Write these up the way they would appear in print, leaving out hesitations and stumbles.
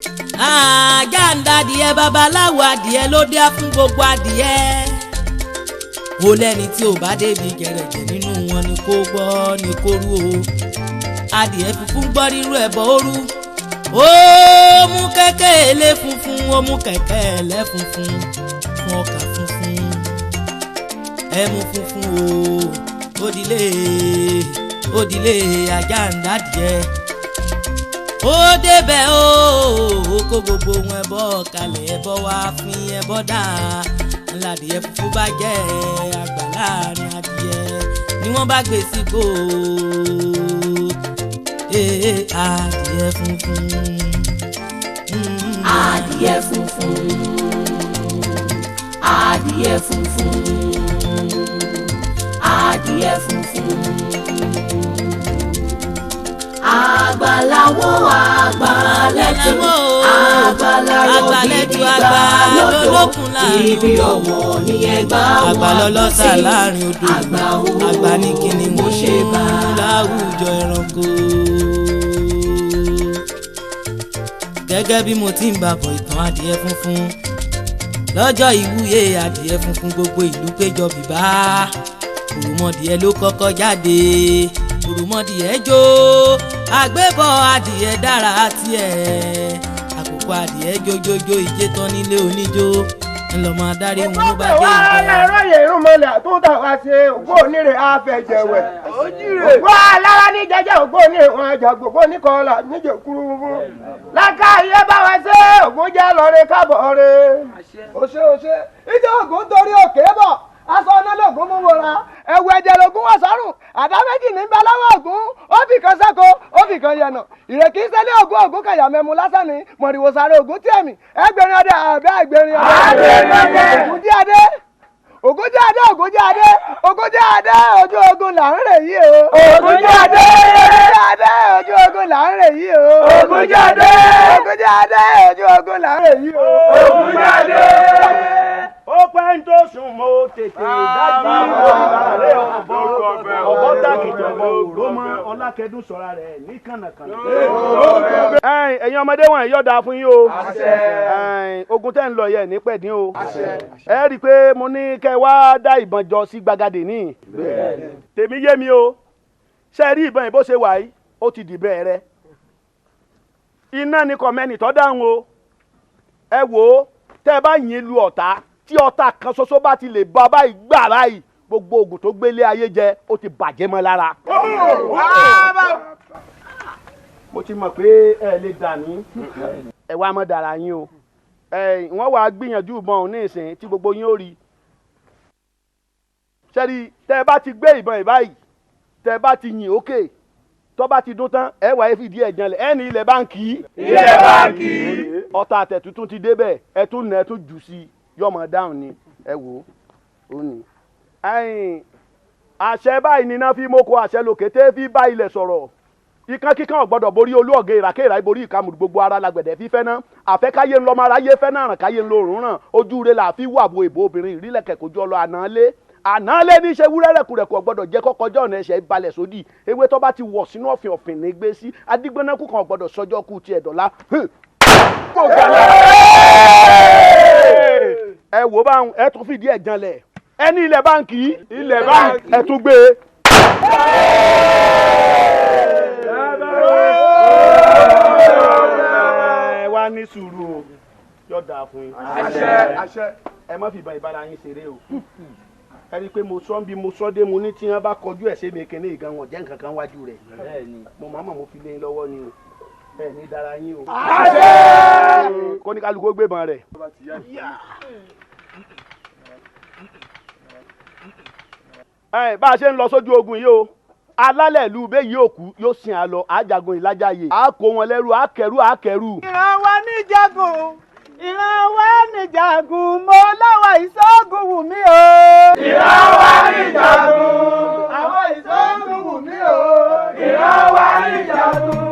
Àjàǹdà adìyẹ, babaláwo adìyẹ ló dé fún gbogbo adìyẹ. Ó lẹ́ni tí ò bá débi gẹ̀rẹ̀jẹ̀ nínú wọn ni kó gbọ́ ni kó rú o. Adìyẹ funfun gbọ́ rírú ẹ̀bọ̀ òru. Ó mú kẹ̀kẹ́ ẹlẹ́ funfun, ó mú kẹ̀kẹ́ ẹlẹ́ funfun fún ọkà funfun. Ẹmu funfun o, òdìlé òdìlé àjàǹdà adìyẹ. Ó débẹ̀ o, ó kó gbogbo ohun ẹbọ kalẹ̀, ẹbọ wá fín ẹbọ dà. Ńlá adìyẹ funfun bá jẹ́ àgbà láàrin adìyẹ ni wọ́n bá gbé sípò. Ee, adìyẹ funfun. Adìyẹ funfun, adìyẹ funfun, adìyẹ funfun, àgbàláwo, àgbàlẹ́tù, àgbàlárọ̀ gidigba lódò, ibi ọ̀wọ̀ ní ẹgbàá wọn Àgbà lọlọ́sà láàrin odò. Àgbà o, Àgbà ní kíni mo ṣe bá. Láwùjọ ẹranko. Gẹ́gẹ́ bí mo ti ń bàbọ̀ ìtàn adìyẹ funfun, lọ́jọ́ ìwúyè adìyẹ funfun, gbogbo ìlú péjọ bìbá. Òròmọdìyẹ ló kọ́kọ́ jáde. Òròmọdìyẹ jó àgbébọ̀, adìyẹ dára tiẹ̀. Àkókò adìyẹ jójójó ìjẹ́ tán nílé oníjó ńlọmọ adarí wọn ló bá dé Wá ìgbà. láròyè irúnmọlẹ̀ àtúntà wá ṣe ògbó onírè àfẹ̀jẹ̀wẹ̀. Ògbó alára ní jẹjẹ, ògbó onírè wọn àjà, gbogbo oníkọlà níjẹ kúrú fún. Lákàáyé bá wa ṣe ògùn jẹ́ lọ́ọ́rẹ́ kábọ̀ rẹ̀. Òṣè òṣè ìjọ ògùn torí òkè bọ̀, aṣọ ọ̀nà lògùn mú wòra, ẹ̀wù ẹ̀jẹ̀ lògùn wọ̀ sọ́rùn, àdá méjì ní bẹ lọ́wọ́ ògùn, ó fi kan sẹ́ko, ó fi kan yẹnà. Ìrèkí sẹ́lẹ̀ ògùn, ògùn kẹyà mẹ́mu lásán ni mọ̀rìwò sáré ògùn tí ẹ̀mí ẹgbẹ̀rin ọdẹ àbẹ́ ẹgbẹ̀rin ọdẹ. Ògùn jí adé, ògùn jí adé, ògùn jí adé, ògùn jí adé, ojú ogun là ń rè yí o. Ògùn jí adé. Ògùn jí adé, ojú ogun là ń rè yí o. Ògùn jí adé. Ògùn jí adé, ojú ogun là ń rè yí o. Ògùn jí adé. Ó pẹ́ ń tó sùn, mo tètè dájú ìbàrẹ̀ ọ̀bọ ọ̀bọ tàkìtì ọ̀bọ òró mọ́ ọlákẹ́dùn sọ̀ra rẹ̀ ní kànàkànà. Ẹ̀yin ọmọdé wọ̀nyí, yóò dáa fún yín o. Ogun tẹ́ ń lọ yẹ ní pẹ̀dín o. Ẹ rí i pé mo ní kẹ́ ẹ wá dá ìbọn jọ sí gbàgàdé ní tèmi yé mi o. Ṣe rí ìbọn yìí bó ṣe wà yìí, ó ti dìbẹ́ rẹ iná ni kọ̀mẹ́nì tó dáhùn o. Ẹ wò ó, tẹ́ ẹ bá yìn lu ọ̀tá, tí ọ̀tá kan ṣoṣo bá ti lè bá báyìí gbà báyìí, gbogbo oògùn tó gbélé ayé jẹ, ó ti bàjẹ́ mọ́ lára. Mo ti mọ̀ pé ẹ lè dà ní ẹ wá mọ́ dára yín o. Ẹ wọ́n wàá gbìyànjú ìbọn òun ní ìsìn tí gbogbo yín ó rí sẹ́rí. Tẹ́ ẹ bá ti gbé ìbọn yìí báyìí, tẹ́ ẹ bá ti yìn ókè, tó bá ti dún tán, ẹ wà á fìdí ẹ̀ janlẹ̀, ẹ ní ilẹ̀ báńkì. Ilẹ̀ báńkì. Ọta àtẹ̀tuntun ti débẹ̀, ẹ tún nà, ẹ tún jù sí i, yọmọ dáhùn ni. Ẹ wò ó ní. Ẹ̀yin, àṣẹ báyìí níná fi moko, àṣẹ lòkè tẹ́ fi bá ilẹ̀ sọ̀rọ̀. Ikán kíkan ò gbọ́dọ̀ borí olú ọ̀gẹ́, ìràkéèrà ìborí ìkàmù, gbogbo ara làgbẹ̀dẹ̀ fífẹ́ ná. Àfẹ́káyé ńlọmọ aráyé fẹ́ náà, ràn káyé ńlọ òrùn ràn. Ojú rẹ̀ là fi wà bo èbó obìnrin ìrílẹ̀kẹ̀ kojú ọlọ àná lé àná lé ní í ṣe wúrẹ́ rẹ̀kùrẹ̀kù ọ̀gbọ́dọ̀ jẹ́ kọ́kọ́jọ́ ọ̀nà ẹ̀ṣẹ̀ balẹ̀ sódì. Ewé tó bá ti wọ̀ sínú ọ̀fìn, ọ̀fìn ní gbé sí. Adigbọ́nẹ́kù kan ọ̀gbọ́dọ̀ sọjọ́ kú tiẹ̀ dọ̀la. Ẹ wò báwọn, ẹ tún fìdí ẹ̀ janlẹ̀, ẹ ní ilẹ̀ báǹkì. Ilẹ̀ báǹkì. Ẹ tún gbé e. Ẹ wá ní sùúrù o, yóò dáa fún yín. Àṣẹ, àṣẹ. Ẹ má fi ìbọn ìbára yín ṣeré o. Ẹ rí i pé mo sọ bí mo sọ dé, mo ní tí wọn bá kọjú ẹ̀ sí mi kíní ìgan wọn jẹ́ nǹkan kan wájú rẹ̀. Mo máa mọ̀, mo fi lé yín lọ́wọ́ ni o. Ẹ ní dára yín o. Kó ní kálukú ó gbébọn rẹ̀. Ẹ bá a ṣe ń lọ sójú ogun yìí o, alálẹ̀ ìlú bẹ́ẹ̀ yìí òkú yóò sin àlọ́ àjàgùn ìlàjàyè, á kó wọn lẹ́rú, á kẹrù, á kẹrù. Ìran wa níjagun, ìran wa níjagun, mo láwa ìṣógun wù mí o. Ìran wa níjagun. Àwọn ìṣógun wù mí o. Ìran wa níjagun.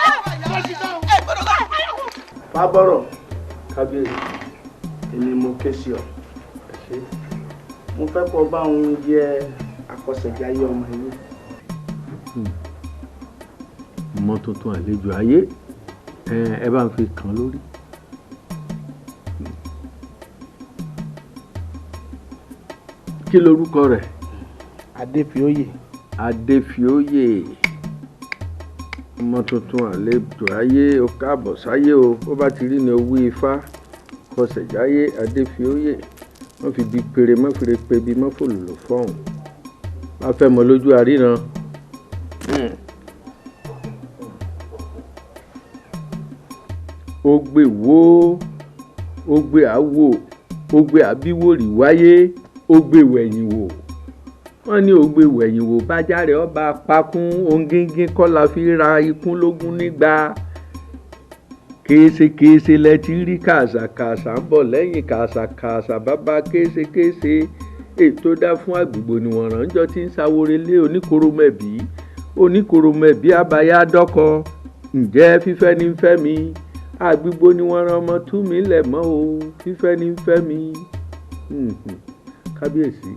Thank you. Fábọ́rọ̀ kábíyèsí, èmi mo ké sí ọ. Mo fẹ́ kó bá òun yẹ àkọsẹ̀jayé ọmọ yìí. Ọmọ tuntun àlejò ayé, ẹ bá ń fi kàn lórí. Kí lorúkọ rẹ̀? Adéfióyè. Adéfióyè, ọmọ tuntun àlejò ayé, o káàbọ̀ sáyé o. Bó bá ti rí ni owó ifá kọsẹ̀jáyé Adéfióyè. Wọ́n fi bí péré mọ́fìrè pé bí mọ́fòlùlò fọ́hùn. Bá fẹ́ mọ lójú àríran. Ó gbé wo, ó gbé àwò, ó gbé àbíwòrì wáyé, ó gbé wẹ̀yìn wò. Wọ́n ní ó gbé wẹ̀yìn wò bájáre ọba pakún òǹgíngín kọ́ la fi ra ikún lógún nígbà. Késekése lẹ ti rí kàṣàkàṣà ń bọ̀ lẹ́yìn kàṣàkàṣà bàbá késekése. Ètò dá fún àgbègbè níwọ̀n ránjọ́ tí ń ṣàwórelé lé oníkoromẹ̀bí. Oníkoromẹ̀bí abaya dọ́kọ. Ǹjẹ́ fífẹ́ ní fẹ́ mi? Àgbègbè ni wọ́n rán ọmọ tú mi lẹ̀ mọ́ o. Fífẹ́ ní fẹ́ mi. Kábíyèsí,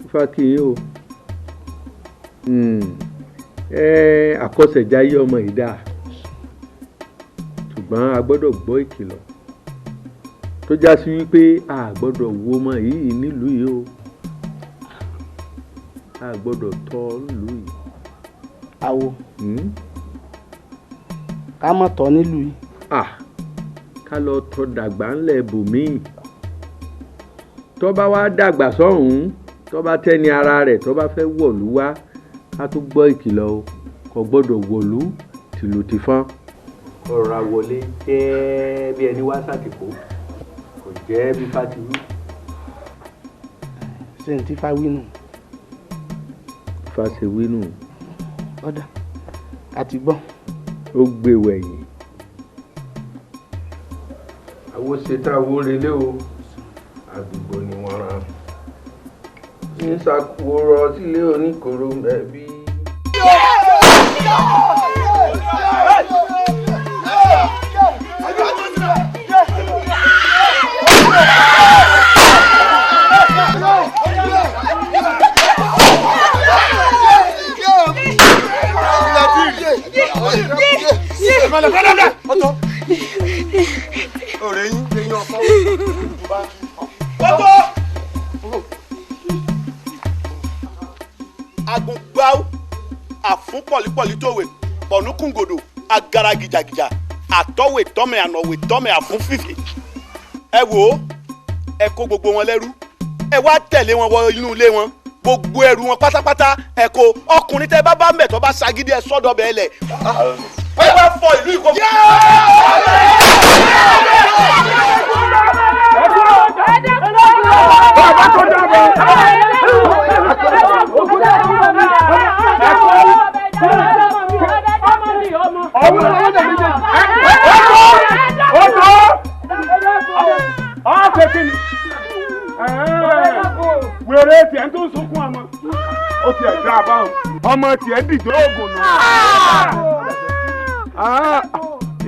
ifá kí yín o. Àkọsẹ̀jayé ọmọ yìí dáa, ṣùgbọ́n a gbọ́dọ̀ gbọ́ ìkìlọ̀ tó já sí wípé a gbọ́dọ̀ wo ọmọ yìí nílùú yìí o. A gbọ́dọ̀ tọ́ nílùú yìí. Àwo ká má tọ́ nílùú yìí. Ká lọ tọ́ dàgbà ńlẹ̀ bòmíì. Tó bá wá dàgbà sọ́hùn-ún, tó bá tẹ́ni ara rẹ̀, tó bá fẹ́ wọ̀lú wá, ká tó gbọ́ ìkìlọ̀ o. Kò gbọ́dọ̀ wọ̀lú tìlù tìfọ́n. Ọ̀rọ̀ àwọlé jẹ́ bí ẹni wá sàtìkó, kò jẹ́ bí fatiwí. Ṣé n ti fa wí nù? Fa ṣe wí nù. Ọ̀dà, a ti gbọ́. Ó gbé wẹ̀yìn. Àwo ṣe tá a wó relé o, àdúgbò ni wọ́n rán. Ní ṣàkóso sílé oníkóró ẹbí. Agungbáwó àfún pọ̀lípọ̀lí tòwé pọ̀nùkùngòdò agara gìjàgìjà àtọ̀wé tọ́mẹ̀ ànàwé tọ́mẹ̀ àfún fìfì. Ẹ wò ó, ẹ kó gbogbo wọn lẹ́rú, ẹ wá tẹ̀lé wọn wọ inú ilé wọn, gbogbo ẹrù wọn pátápátá ẹ kó. Ọkùnrin tẹ bá bá ń bẹ̀ tó bá ṣagídí ẹ sọ́dọ̀ bẹ́ẹ̀ lẹ̀. Ẹ wá fọ ìlú ìkó. Wèrè tiẹ̀ tó ń sunkún ọmọ, ó tiẹ̀ dá a báwọn, ọmọ tiẹ̀ dìjọ́ oògùn nù.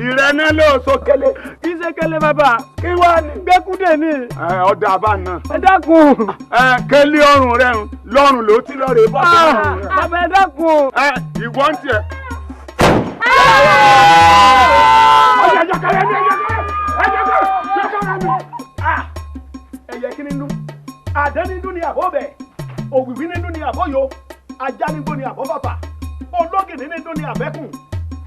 Ìrẹ́nà ló sọ kele. Kì í ṣe kele bàbá. Kí wá ní. Gbẹ́kúdè ni. Ọ̀dà àbá náà. Ẹ dákun. Kele ọrùn rẹ lọ́rùn ló ti lọ́ọ́ rè bọ́. Bàbá ẹ dákun. Ìwọ ń tiẹ̀. Ẹyẹ kí ni dún? Àdán ní dún ni àbọ̀ bẹ̀, òwìwí ní dún ni àbọ̀ yo, ajá ní gbó ni àbọ̀ bàbà, ológìní ní dún ni àbẹ́kùn,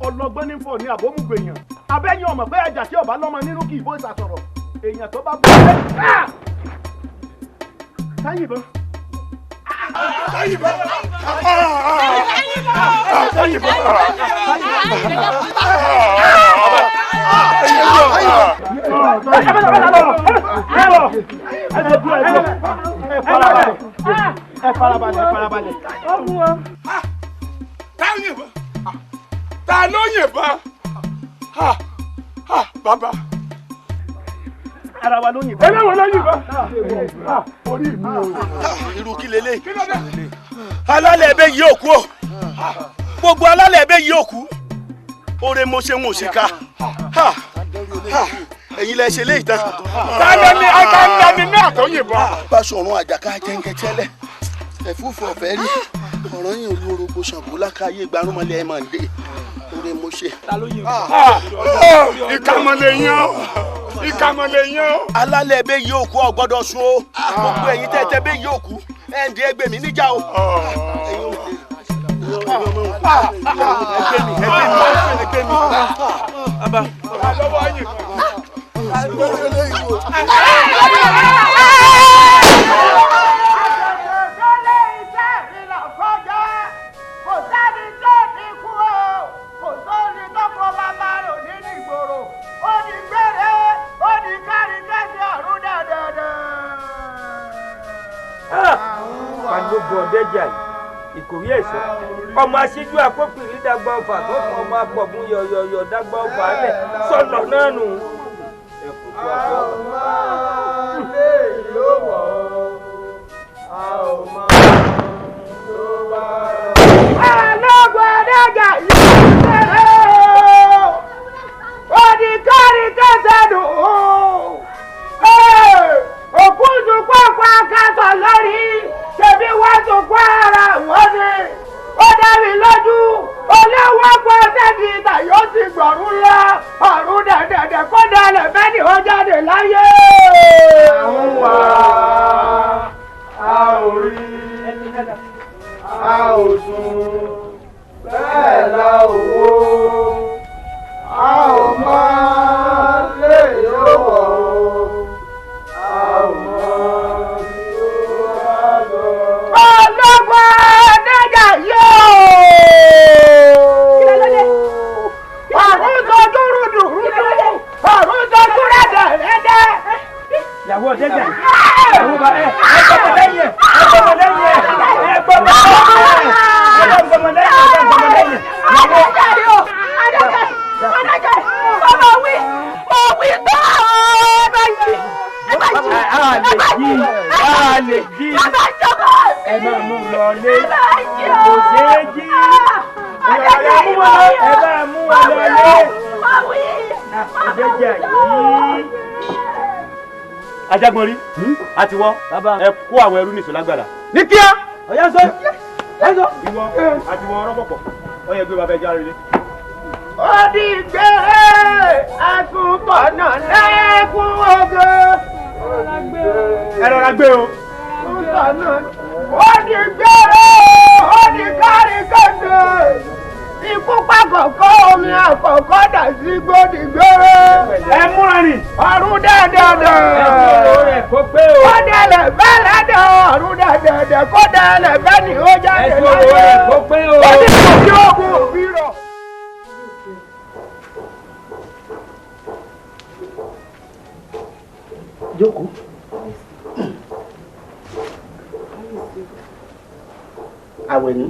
ọlọ́gbọ́n ní fọ̀ ni àbọ̀ mú gbèyàn. Abẹ́yìn ọmọ pé àjà tí ọba lọ́mọ nínú kì í bó ìsàsọ̀rọ̀, èèyàn tó bá bọ́ ẹ́ sáyìnbọn. Sáyìnbọn. Sáyìnbọn. Ẹ farabalẹ̀, ẹ farabalẹ̀. Ta yìnbọn? Ta ló yìnbọn? Bàbá. Ara wa ló yìnbọn. Ẹlẹ́wọ̀n ló yìnbọn. Orí mi o. Irú kí lélẹ̀? Alálẹ̀ ẹbẹ̀ yìí ò kú o. Gbogbo alálẹ̀ ẹbẹ̀ yìí ò kú. Oore mo ṣe ń wò ṣe ká. Ẹ̀yin lẹ ṣe léyìí tán. Tálẹ́ ní akandani náà tó yìnbọn. Báṣọ̀run Àjàká jẹ́ńkẹ́tẹ́lẹ̀. Ẹ̀fúùfù ọ̀fẹ́ rí. Ọ̀rọ̀ yìí olórogbo Ṣàngó lákàáyé gbarúmọlẹ̀ ẹ̀ máa ń dé. Oore mo ṣe. Ìkàmọ̀lẹ̀ yan. Ìkàmọ̀lẹ̀ yan. Alálẹ̀ ẹbẹ̀ yìí òkú ò gbọ́dọ̀ sùn o. Gbogbo ẹ̀yin tẹ́tẹ́ bẹ́ yìí òkú. Ẹ̀ ń di ẹgbẹ́ mi níjà o. Ẹgbẹ́ mi. Bàbá. Ọdẹjà yìí ìkòrí ẹ̀ṣọ́ ọmọ aṣíjú àpòpìrì dàgbà ọfà tó fún ọmọ apọ̀gùn yọ̀yọ̀yọ̀ dàgbà ọfà alẹ̀ sọ̀nà náà nù. A ò máa lè yóò wọ̀ a ò máa tó bá rọ̀. Àlọ́gbọ̀n ọdẹjà yìí ṣeré o, ó di kárí kẹsẹ̀ dùn ó. Òkú sunkún ọ̀pọ̀ akásọ̀ lórí ṣebí wọ́n sunkún ara wọ́n ni. Ó dá mi lójú olówó pọ̀ sẹ́ni ìta yóò ti gbọ̀rún lọ ọ̀run dẹ̀dẹ̀dẹ̀ kó dalẹ̀ bẹ́ẹ̀ ni ó jáde láyé. Àwọn wà á ò rí a ò sùn bẹ́ẹ̀ la ò wò a ò máa lè yóò wọ̀ a ò mọ̀ tó bá lọ. Ọlọ́gbọ́n ọ̀dẹ́jà yóò. Ọ̀run sojú rúdurùdu, ọ̀run sojú rẹ̀dẹ̀rẹ̀dẹ̀. Ìyàwó ọ̀dẹ́jà yìí, ìyàwó bá ẹ gbọ́mọ lẹ́yìn ẹ, ẹ gbọ́mọ lẹ́yìn ẹ, ẹ gbọ́mọ lẹ́yìn ẹ, ẹ gbọ́mọ lẹ́yìn ẹ, ẹ gbọ́mọ lẹ́yìn ẹ. Ọ̀dẹ́jà yìí o, ọ̀dẹ́jà, ọ̀dẹ́jà, bàbá wí, mo wí tán, ẹ bá jí, ẹ bá jí, A lè jí, a lè jí, ẹ bá jọba mi. Ẹ máa mú lọ lé, ẹ bá jí o. Kò ṣeé jí. Ọ̀dẹ́jà yìí Ẹ bá mú wọn lọ lé. Mo wí, Ọ̀dẹ́jà yìí. Ajagun rí àti wọ́ ẹ kó àwọn ẹrú nìṣó lágbára. Ní kíá. Ọ̀yá sọ, ẹ sọ. Ìwọ àti wọ ọ̀rọ̀ pọ̀pọ̀ ó yẹ gbé bàbá ẹja rere. Ó di gbére àtúntọ̀nà lẹ́kún oge. Ẹ rọra gbé o. Ó di gbére ó di kárí kéde. Ikú pàkọ́kọ́ omi àkọ́kọ́ dà sí gbòdì gbére. Ẹ múra nì. Ọ̀run dẹ́dẹ̀dẹ̀. Ẹ kó rẹ̀ kó pé o. Kó dẹ̀lẹ̀ bẹ́ẹ̀ lẹ́dẹ̀ ọ̀run dẹ́dẹ̀dẹ̀ kó dẹ̀lẹ̀ bẹ́ẹ̀ ni ó jáde Ẹ kó rẹ̀ kó pé o. Ó ní kò sí oògùn òbí rọ̀. Jókòó. Àwẹ̀ní.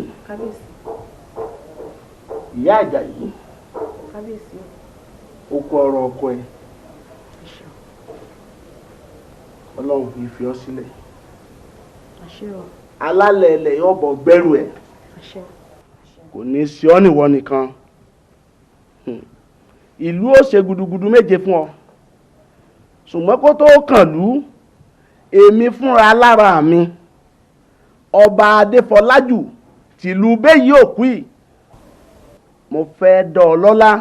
Ìyá Àjàyí. Ó kó ọrọ̀ ọkọ ẹ̀. Ọlọ́run kì í fi ọ́ sílẹ̀. Alálẹ̀ ilẹ̀ yóò bọ̀ gbẹ́rù ẹ̀. Kò ní sí ọ́ nìwọ nìkan. Ìlú ó ṣe gudugudu méje fún ọ. Ṣùgbọ́n kó tó kàn lú, èmi fúnra lára mi, Ọba Adéfọlájù tìlú Béyìí òkú yìí, mo fẹ́ dán ọ lọ́lá.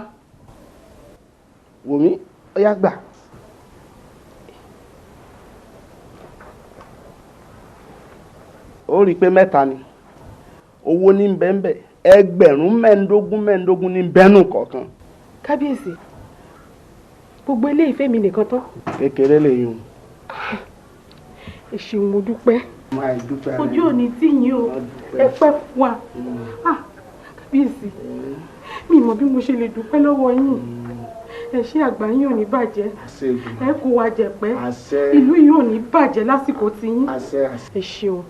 Wò mí, ó yá gbà. Ó rí i pé mẹ́ta ni owó ní bẹ́ńbẹ́, ẹgbẹ̀rún mẹ́ẹ̀ẹ́dógún mẹ́ẹ̀ẹ́dógún ní bẹ́ẹ̀nù kọ̀ọ̀kan. Kábíyèsí, gbogbo ilé ìfẹ́ mi nìkan tán. Kékeré lè yùn. Ẹ ṣeun, mo dúpẹ́. Máa dúpẹ́ rẹ. Ojú ò ní tì yín o, ẹ pẹ́ fún wa. Kábíyèsí, mi mọ̀ bí mo ṣe lè dúpẹ́ lọ́wọ́ yín. Ẹ ṣé, àgbà yín ò ní bàjẹ́. Ẹ kó wa jẹ̀pẹ́. Ìlú yìí ò ní bàjẹ́ lásìkò tiyín. Ẹ ṣeun.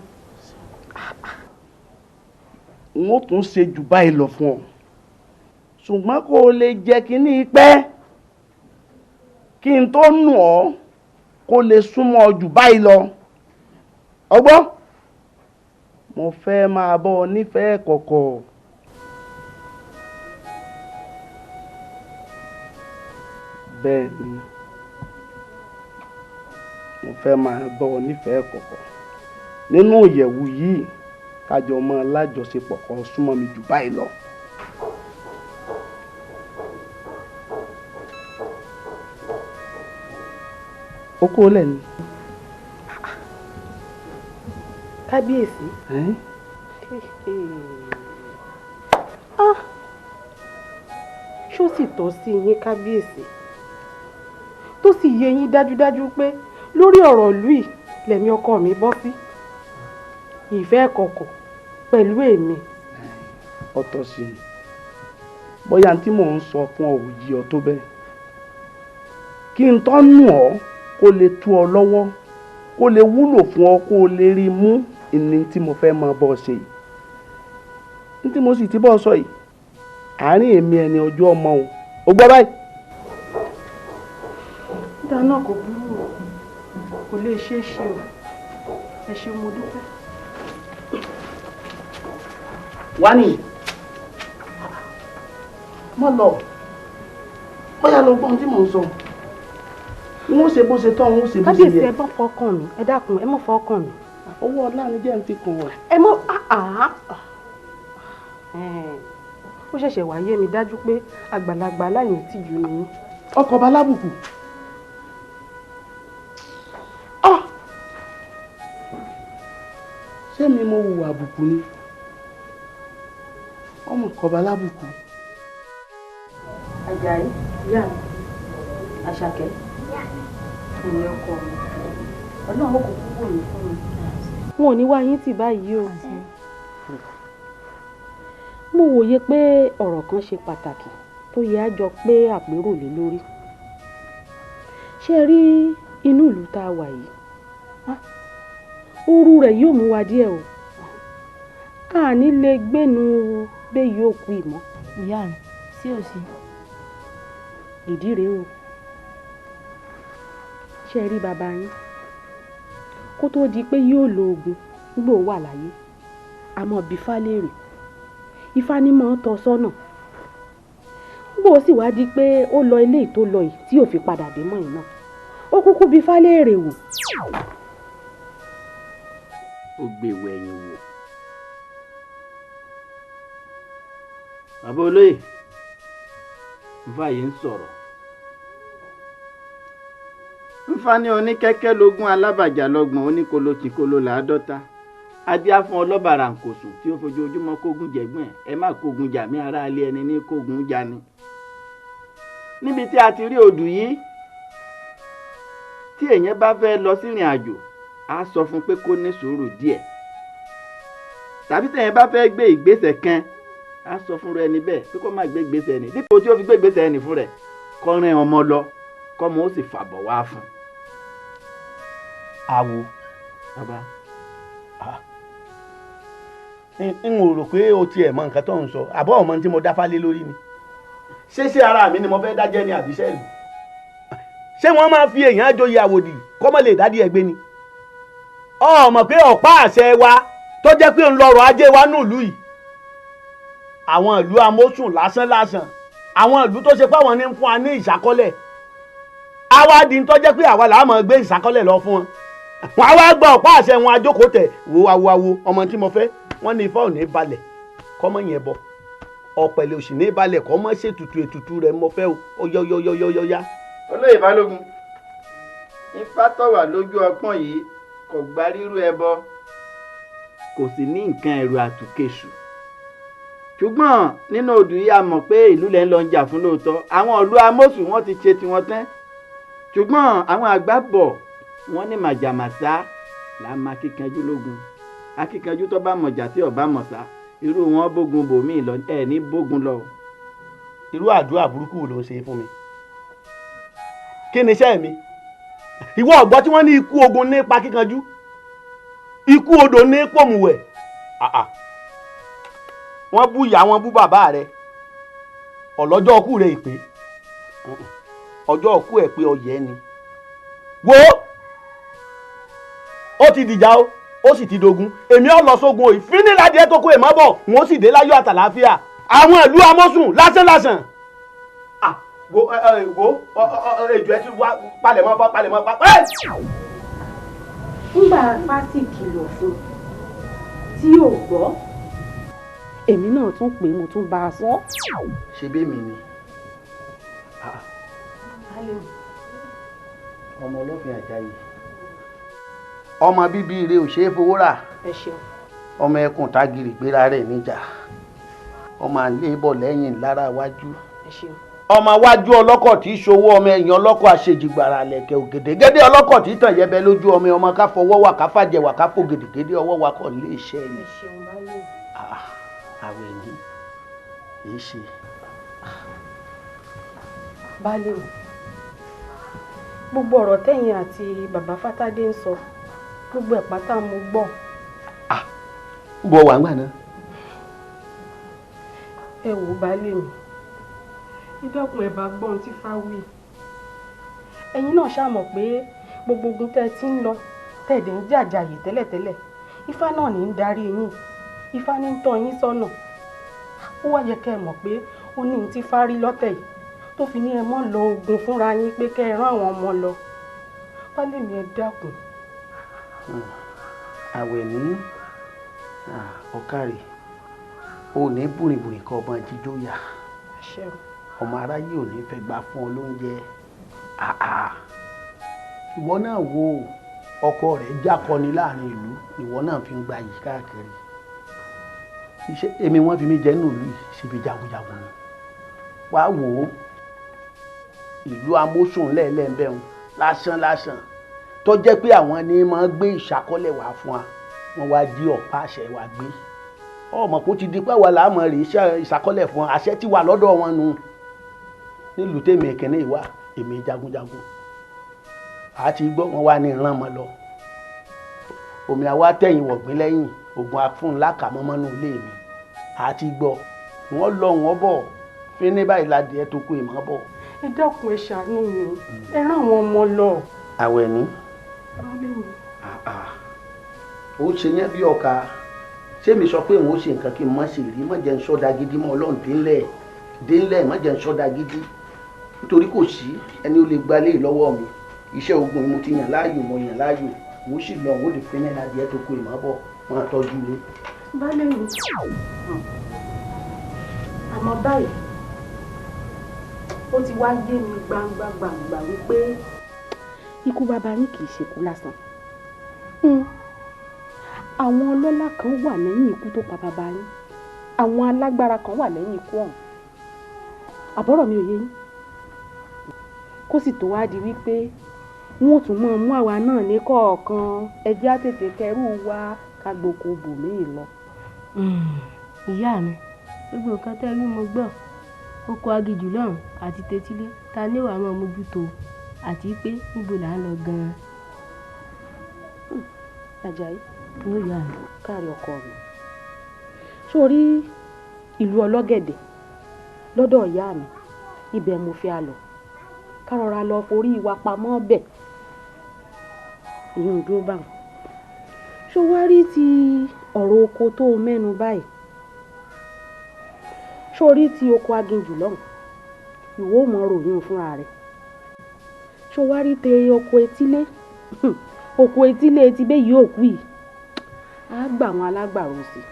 N ó tún ṣe jù báyìí lọ fún ọ, ṣùgbọ́n kó o lè jẹ́ kínní pẹ́ kí n tó nù ọ́ kó lè súnmọ́ ọ jù báyìí lọ. Ọgbọ́n, mo fẹ́ máa bọ́ ọ nífẹ̀ẹ́ kọ̀kọ̀. Bẹ́ẹ̀ ni, mo fẹ́ máa bọ́ ọ nífẹ̀ẹ́ kọ̀kọ̀ nínú ìyẹ̀wù yìí, kájọ mọ́ lájọṣepọ̀ kan súnmọ́ mi jù báyìí lọ. Ó kó lẹ́nu. Kábíyèsí. Ṣó sì tọ́ sí yín kábíyèsí, tó sì yé yín dájúdájú pé lórí ọ̀rọ̀ ìlú yìí lẹ̀mí ọkọ mi bọ́ sí ìfẹ́ kọ̀kọ̀ pẹ̀lú èmi. Ọ̀tọ̀ sí mi, bóyá tí mò ń sọ fún ọ ò yí ọ tó bẹ́ẹ̀, kí n tọ́ nù ọ́ kó lè tú ọ lọ́wọ́, kó lè wúlò fún ọ, kó lè rí mú ìní tí mo fẹ́ máa bọ́ ọ ṣe yìí. Ní tí mo sì ti bọ́ ọ sọ yìí, àárín èmi ẹni ọjọ́ ọmọ o, ò gbọ́ báyìí. Dáná kò burú o, kò lè ṣeé ṣe o, ẹ ṣé mo dúpẹ́. Wá ní má lọ, bóyá lọ gbọ́n tí mò ń sọ, n ó ṣe bó ṣe tọ́, n ó ṣe bó ṣe yẹ. Kábíyèsí, ẹ bọ́ fọkàn mi, ẹ dákun, ẹ mọ́ fọkàn mi. Owó ọlá ni jẹ́ ń fi kàn wá. Ẹ mọ́ àá, ó ṣẹ̀ṣẹ̀ wá yé mi dájú pé àgbàlagbà aláìní tìjú ni yín. Ọkọ̀ balábùkù. Ṣé mi mo hùwà àbùkù ni? Ọmọ kọba lábùkù. Àjàyí, ìyá mi, Àṣàkẹ́, ìyẹn ọkọ mi, Ọlọ́run kò kúkú wò mí fún mi. Wọn ò ní wá yín tì báyìí o. Mo wòye pé ọ̀rọ̀ kan ṣe pàtàkì tó yẹ á jọ pé àpérò lé lórí. Ṣé ẹ rí inú ìlú tá a wà yìí? Ooru rẹ̀ yóò mú wa díẹ̀ o. A ní lè gbénu bẹ́ẹ̀ yóò kú ìmọ̀. Ìyá mi, sí ò sí. Ìdí rèé o. Ṣé ẹ rí bàbá yín? Kó tó di pé yóò lo oògùn nígbà ó wà láyé, àmọ́ bí ifá léèrè, ifá ní mọ́ tọ́ sọ́nà. Nígbà ó sì wá di pé ó lọ ilé tó lọ yìí tí ò fi padà dé mọ́ yìí náà, ó kúkú bí ifá léèrè wò. Ó gbé wẹ̀yìn wò. Bàbá olóyè, nfa yìí ń sọ̀rọ̀. Nfa ní oníkẹ́kẹ́ lógún, alábàjá lọ́gbọ̀n, oníkolo tìkolo láàdọ́ta. Adíá fún ọlọ́bàrà nkòsùn tí ó fojoojúmọ́ kógun jẹ̀gbọ́n ẹ̀, ẹ má kógun jà mí, aráalé ẹni ní kógun jà ni. Níbi tí a ti rí odù yìí, tí èèyàn bá fẹ́ lọ sírìn àjò, á sọ fún pé kó ní sùúrù díẹ̀. Tàbí tẹ̀yìn bá fẹ́ gbé ìgbésẹ̀ kan, á sọ fún rẹ níbẹ̀ pé kó má gbé ìgbésẹ̀ ẹni, dípò tí ó fi gbé ìgbésẹ̀ ẹni fún rẹ̀, kó rìn ọmọ lọ, kọ́mọ ó sì fàbọ̀ wá fún. Àwo. Bàbá. N ò rò pé o tiẹ̀ mọ nǹkan tó ń sọ, àbọ̀ ọmọ tí mo dáfá lé lórí ni. Ṣé ara mi ni mo fẹ́ dájẹ́ ní àbíṣẹ́ ìlú? Ṣé wọ́n máa fi èèyàn àjòyè àwòdì kọ́mọ lè dádì ẹgbẹ́ ni? Ọ mọ̀ pé ọ̀pá àṣẹ wa tó jẹ́ pé ń lọ́rọ̀ ajé wa nílùú yìí, àwọn ìlú amósùn lásán lásán, àwọn ìlú tó ṣe pé àwọn ní ń fún wa ní ìṣàkọlẹ̀, àwa di ń tó jẹ́ pé àwa làá máa gbé ìṣàkọlẹ̀ lọ fún wọn. Wọn á wá gba ọ̀pá àṣẹ wọn ajókòó tẹ̀ wo awo awo ọmọ tí mo fẹ́. Wọ́n ní ifá ò ní balẹ̀ kọ́mọ yẹn bọ̀, ọ̀pẹ̀lẹ̀ òsì ní balẹ̀ kọ́mọ ṣètùtù ètùtù rẹ̀ mo fẹ́ o, yọ́yọ́yọ́yọ́yá. Olóyè Balógun, ifá tó wà lójú ọpọ́n yìí kò gba rírú ẹbọ, kò sì ní nǹkan ẹ̀rù àtùkẹ́sù. Ṣùgbọ́n nínú odù yìí a mọ̀ pé ìlú lẹ́ ń lọ ń jà fún lóòótọ́, àwọn ìlú amósùn wọ́n ti ṣe tiwọn tán. Ṣùgbọ́n àwọn àgbà bọ̀ wọ́n ní màjàmásá là á máa kíkanjú lógun. Akíkanjú tó bá mọ̀jà tí ọba mọ̀sá, irú wọn bógun bòmíì lọ, ẹ̀ ní bógun lọ. Irú àdúrà burúkú wo ló ń ṣe fún mi? Kí ni iṣẹ́ mi? Ìwọ ọ̀gbọ́ tí wọ́n ní ikú ogun nípa kíkanjú, ikú odò ní pòmùwẹ̀. Wọ́n bú ìyá, wọ́n bú bàbá rẹ̀, ọ̀lọ́jọ́ ọkú rẹ̀ ìpè, ọjọ́ ọkú ẹ̀ pé ọyẹ́ ni. Wo, ó ti dìjà o, ó sì ti dogun, èmi ò lọ sógun o, ìfíniládìẹ tó kó èèmọ́ bọ̀, wọn ó sì dé láyọ̀ àtàlàáfíà. Àwọn ìlú amósùn lásán lásán. Wo wo ejò ẹ ti wá palẹ̀mọ́ fọ́ palẹ̀mọ́ pa. Nígbà pásì kìlọ̀ fún tí yóò gbọ́, èmi náà tún pè é, mo tún bá a sọ. Ṣe bí èmi ni ọmọ Ọlọ́fin Àjàyí, ọmọ bíbí ire ò ṣeé fowó rà, ọmọ ẹkùn tágìrì gbéra rẹ̀ níjà, ọmọ àlébọ̀ lẹ́yìn lára wájú, ọmọ wájú ọlọ́kọ̀ tí í ṣòwò, ọmọ ẹ̀yìn ọlọ́kọ̀ àṣejìgbàrà lẹ̀kẹ̀ ògèdègèdè ọlọ́kọ̀ tí tàn yẹbẹ lójú ọmọ ọmọ ká fọwọ́ wà ká fàjẹ wà ká fò gèdègèdè ọwọ́ wa kọ̀ lé iṣẹ́ ni. Àwẹ̀ ní èé ṣe. Baálé o, gbogbo ọ̀rọ̀ tẹ̀yin àti bàbá Fátádé ń sọ, gbogbo ẹ̀ pátá mo gbọ́. Ń bọ̀ wà ń gbà náà. Ẹ wò baálé mi, ẹ dákun ẹ bá gbọ́ ohun tí Fáwí. Ẹ̀yin náà ṣáà mọ̀ pé gbogbo ogun tẹ́ ẹ ti ń lọ tẹ̀dẹ̀ ń jàjàyè tẹ́lẹ̀tẹ́lẹ̀, Ifá náà ní ń darí yín, Ifá ní ń tọ́ yín sọ́nà. Ó wá yẹ kẹ́ ẹ mọ̀ pé ó ní ohun tí Fá rí lọ́tẹ̀ yìí tó fi ní ẹ mọ́ lọ ogun fúnra yín, pé kẹ́ ẹ rán àwọn ọmọ lọ. Baálé mi ẹ dákun. Àwẹ̀ ní ọ̀kàrẹ̀ ò ní bùrìbùrì kọ́ ọmọ jíjó yà, ọmọ aráyé ò ní fẹ́ gbà fún ọ lóúnjẹ. Ìwọ náà wo ọkọ rẹ̀ jákọni láàrin ìlú, ìwọ náà fi ń gba yìí káàkiri. Iṣẹ́ èmi wọ́n fi mí jẹ́ nínú ìlú yìí síbi jagunjagun ni. Wàá wò ó, ìlú amósùn lẹ́ẹ̀lẹ́ẹ̀bẹ̀rún lásán lásán tó jẹ́ pé àwọn ni máa gbé ìṣàkọọ́lẹ̀ wá fún wa, wọ́n wá jí ọ̀pá àṣẹ wa gbé. Ọmọ kò ti di pé wà láàmú rè ìṣàkọọ́lẹ̀ fún wa, àṣẹ ti wà lọ́dọ̀ wọn nu. Nílùú tèmi ìkíní ìwà èmi jagunjagun àti gbọ́ wọn wá ní ìran mọ́ lọ. Omi àwa tẹ̀yìn wọ̀gbìn lẹ́yìn ògùn afúnlá kà mọ́mọ́nú ilé mi àti gbọ́ wọ́n lọ wọ́n bọ̀ fíní báyìí ládìẹ tó kú ìmọ̀ bọ̀. Ẹ dákun ẹ ṣàánú mi, ẹ rán àwọn ọmọ lọ. Àwẹ̀ ní. Ó ṣe yẹn bí ọkà. Ṣé mi sọ pé òun ó ṣe nǹkan kí n má ṣe rí, má jẹ́ ń sọ́dà gidi mọ́ Ọlọ́run dínlẹ̀ dínlẹ̀, má jẹ́ ń sọ́dà gidi, nítorí kò sí ẹni ó lè gbalé lọ́wọ́ mi. Iṣẹ́ ogun mo ti yàn láàyò, mo yàn láàyò, mo sì lọ òun ó lè fínní ládìẹ tó kú ìmọ̀ bọ̀, wọn àtọ́jú mi. Baálé mi, àmọ́ báyìí ó ti wá yé mi gbangba gbangba wípé ikú bàbá yín kì í ṣekú lásán. Àwọn ọlọ́lá kan wà lẹ́yìn ikú tó pa bàbá yín, àwọn alágbára kan wà lẹ́yìn ikú ọ̀hún. Àbọ̀rọ̀ mi ò yé yín. Kó sì tó wá di wípé wọn ò tún mọ̀ mú àwa náà ní kọ̀ọ̀kan, ẹ jẹ́ á tètè kẹrù wa ká gboko bòmíì lọ. Ìyá mi, gbogbo nǹkan tẹ́ rí mo gbọ́, oko aginjù lọ́hùn àti tetílé, ta ni wàá máa mójútó, àti pé níbo là ń lọ gan-an. Àjàyí, káàrí ọkọ mi, sórí ìlú ọlọ́gẹ̀dẹ̀ lọ́dọ̀ ìyá mi, ibẹ̀ mo fi àlọ́ ká rọra lọ forí wa pamọ́ bẹ̀, ìyẹn ò dúró báwọn. Ṣó wá rí ti ọ̀rọ̀ oko tó o mẹ́nu báyìí? Ṣó rí ti oko aginjù lọ́hùn? Ìwọ ò mọ ròyìn fúnra rẹ̀. Ṣó wá rí ti oko etílé? Oko etílé ti bẹ́ẹ̀ yìí òkú yìí, á gbà wọn alágbàro sí i,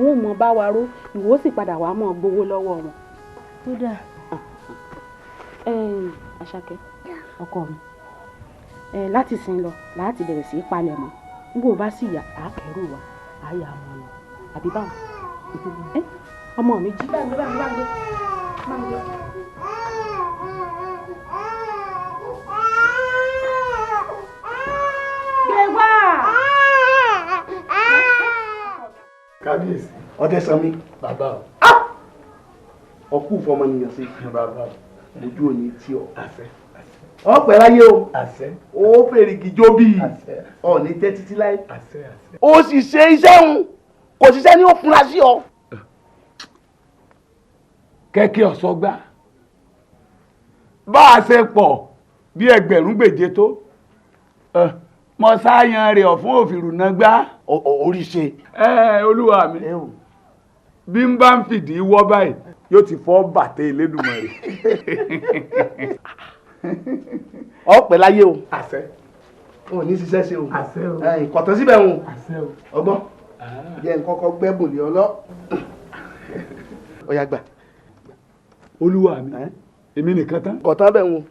wọn ò mọ bá wa ró, ìwọ sì padà wàá mọ gbowó lọ́wọ́ wọn. Kódà. Àṣàkẹ́ ọkọ mi, láti sin lọ láti bẹ̀rẹ̀ sí í palẹ̀ mọ́, nígbà bá sì yà á kẹ́rù wa á yà mọ́ lọ, àbí báwo? Ọmọ mi jí. Báńgbé báńgbé báńgbé báńgbé. Gbé wá. Kábíyèsí. Ọdẹ Sanmi. Bàbá o. Ọkú fọmọnìyàn sí. Bàbá o. Ojú òní tí ọ. Àṣẹ. Ọpẹ́ láyé o. Àṣẹ. Ó fèrè gíjó bíi. Àṣẹ. Ọ̀ní tẹ́ títí láyé. Àṣẹ àṣẹ. Ó sì ṣe iṣẹ́ òun, kò ṣiṣẹ́ ní ó fura sí ọ. Kẹ́kẹ́ ọ̀sọ́gbà bá a ṣe pọ̀ bí ẹgbẹ̀rún gbèje tó mọ sáyàn rẹ̀ ọ̀fún òfìrù náà gbá. Orí ṣe. Ẹ olúwa mi, Bí n bá ń fìdí wọ́ báyìí yóò ti fọ́ bàtẹ́ Elédùmarè. Ọ̀pẹ láyé o. Àṣẹ. O ní ṣiṣẹ́ ṣe o. Àṣẹ o. Kọ̀tàn síbẹ̀ o. Àṣẹ o. Ọgbọ́n jẹ́ n kọ́kọ́ gbẹ́bùn lé ọlọ́. Ọ̀yá gbà. Olúwa mi, èmi nìkan tán. Kọ̀tàn bẹ̀ ń o.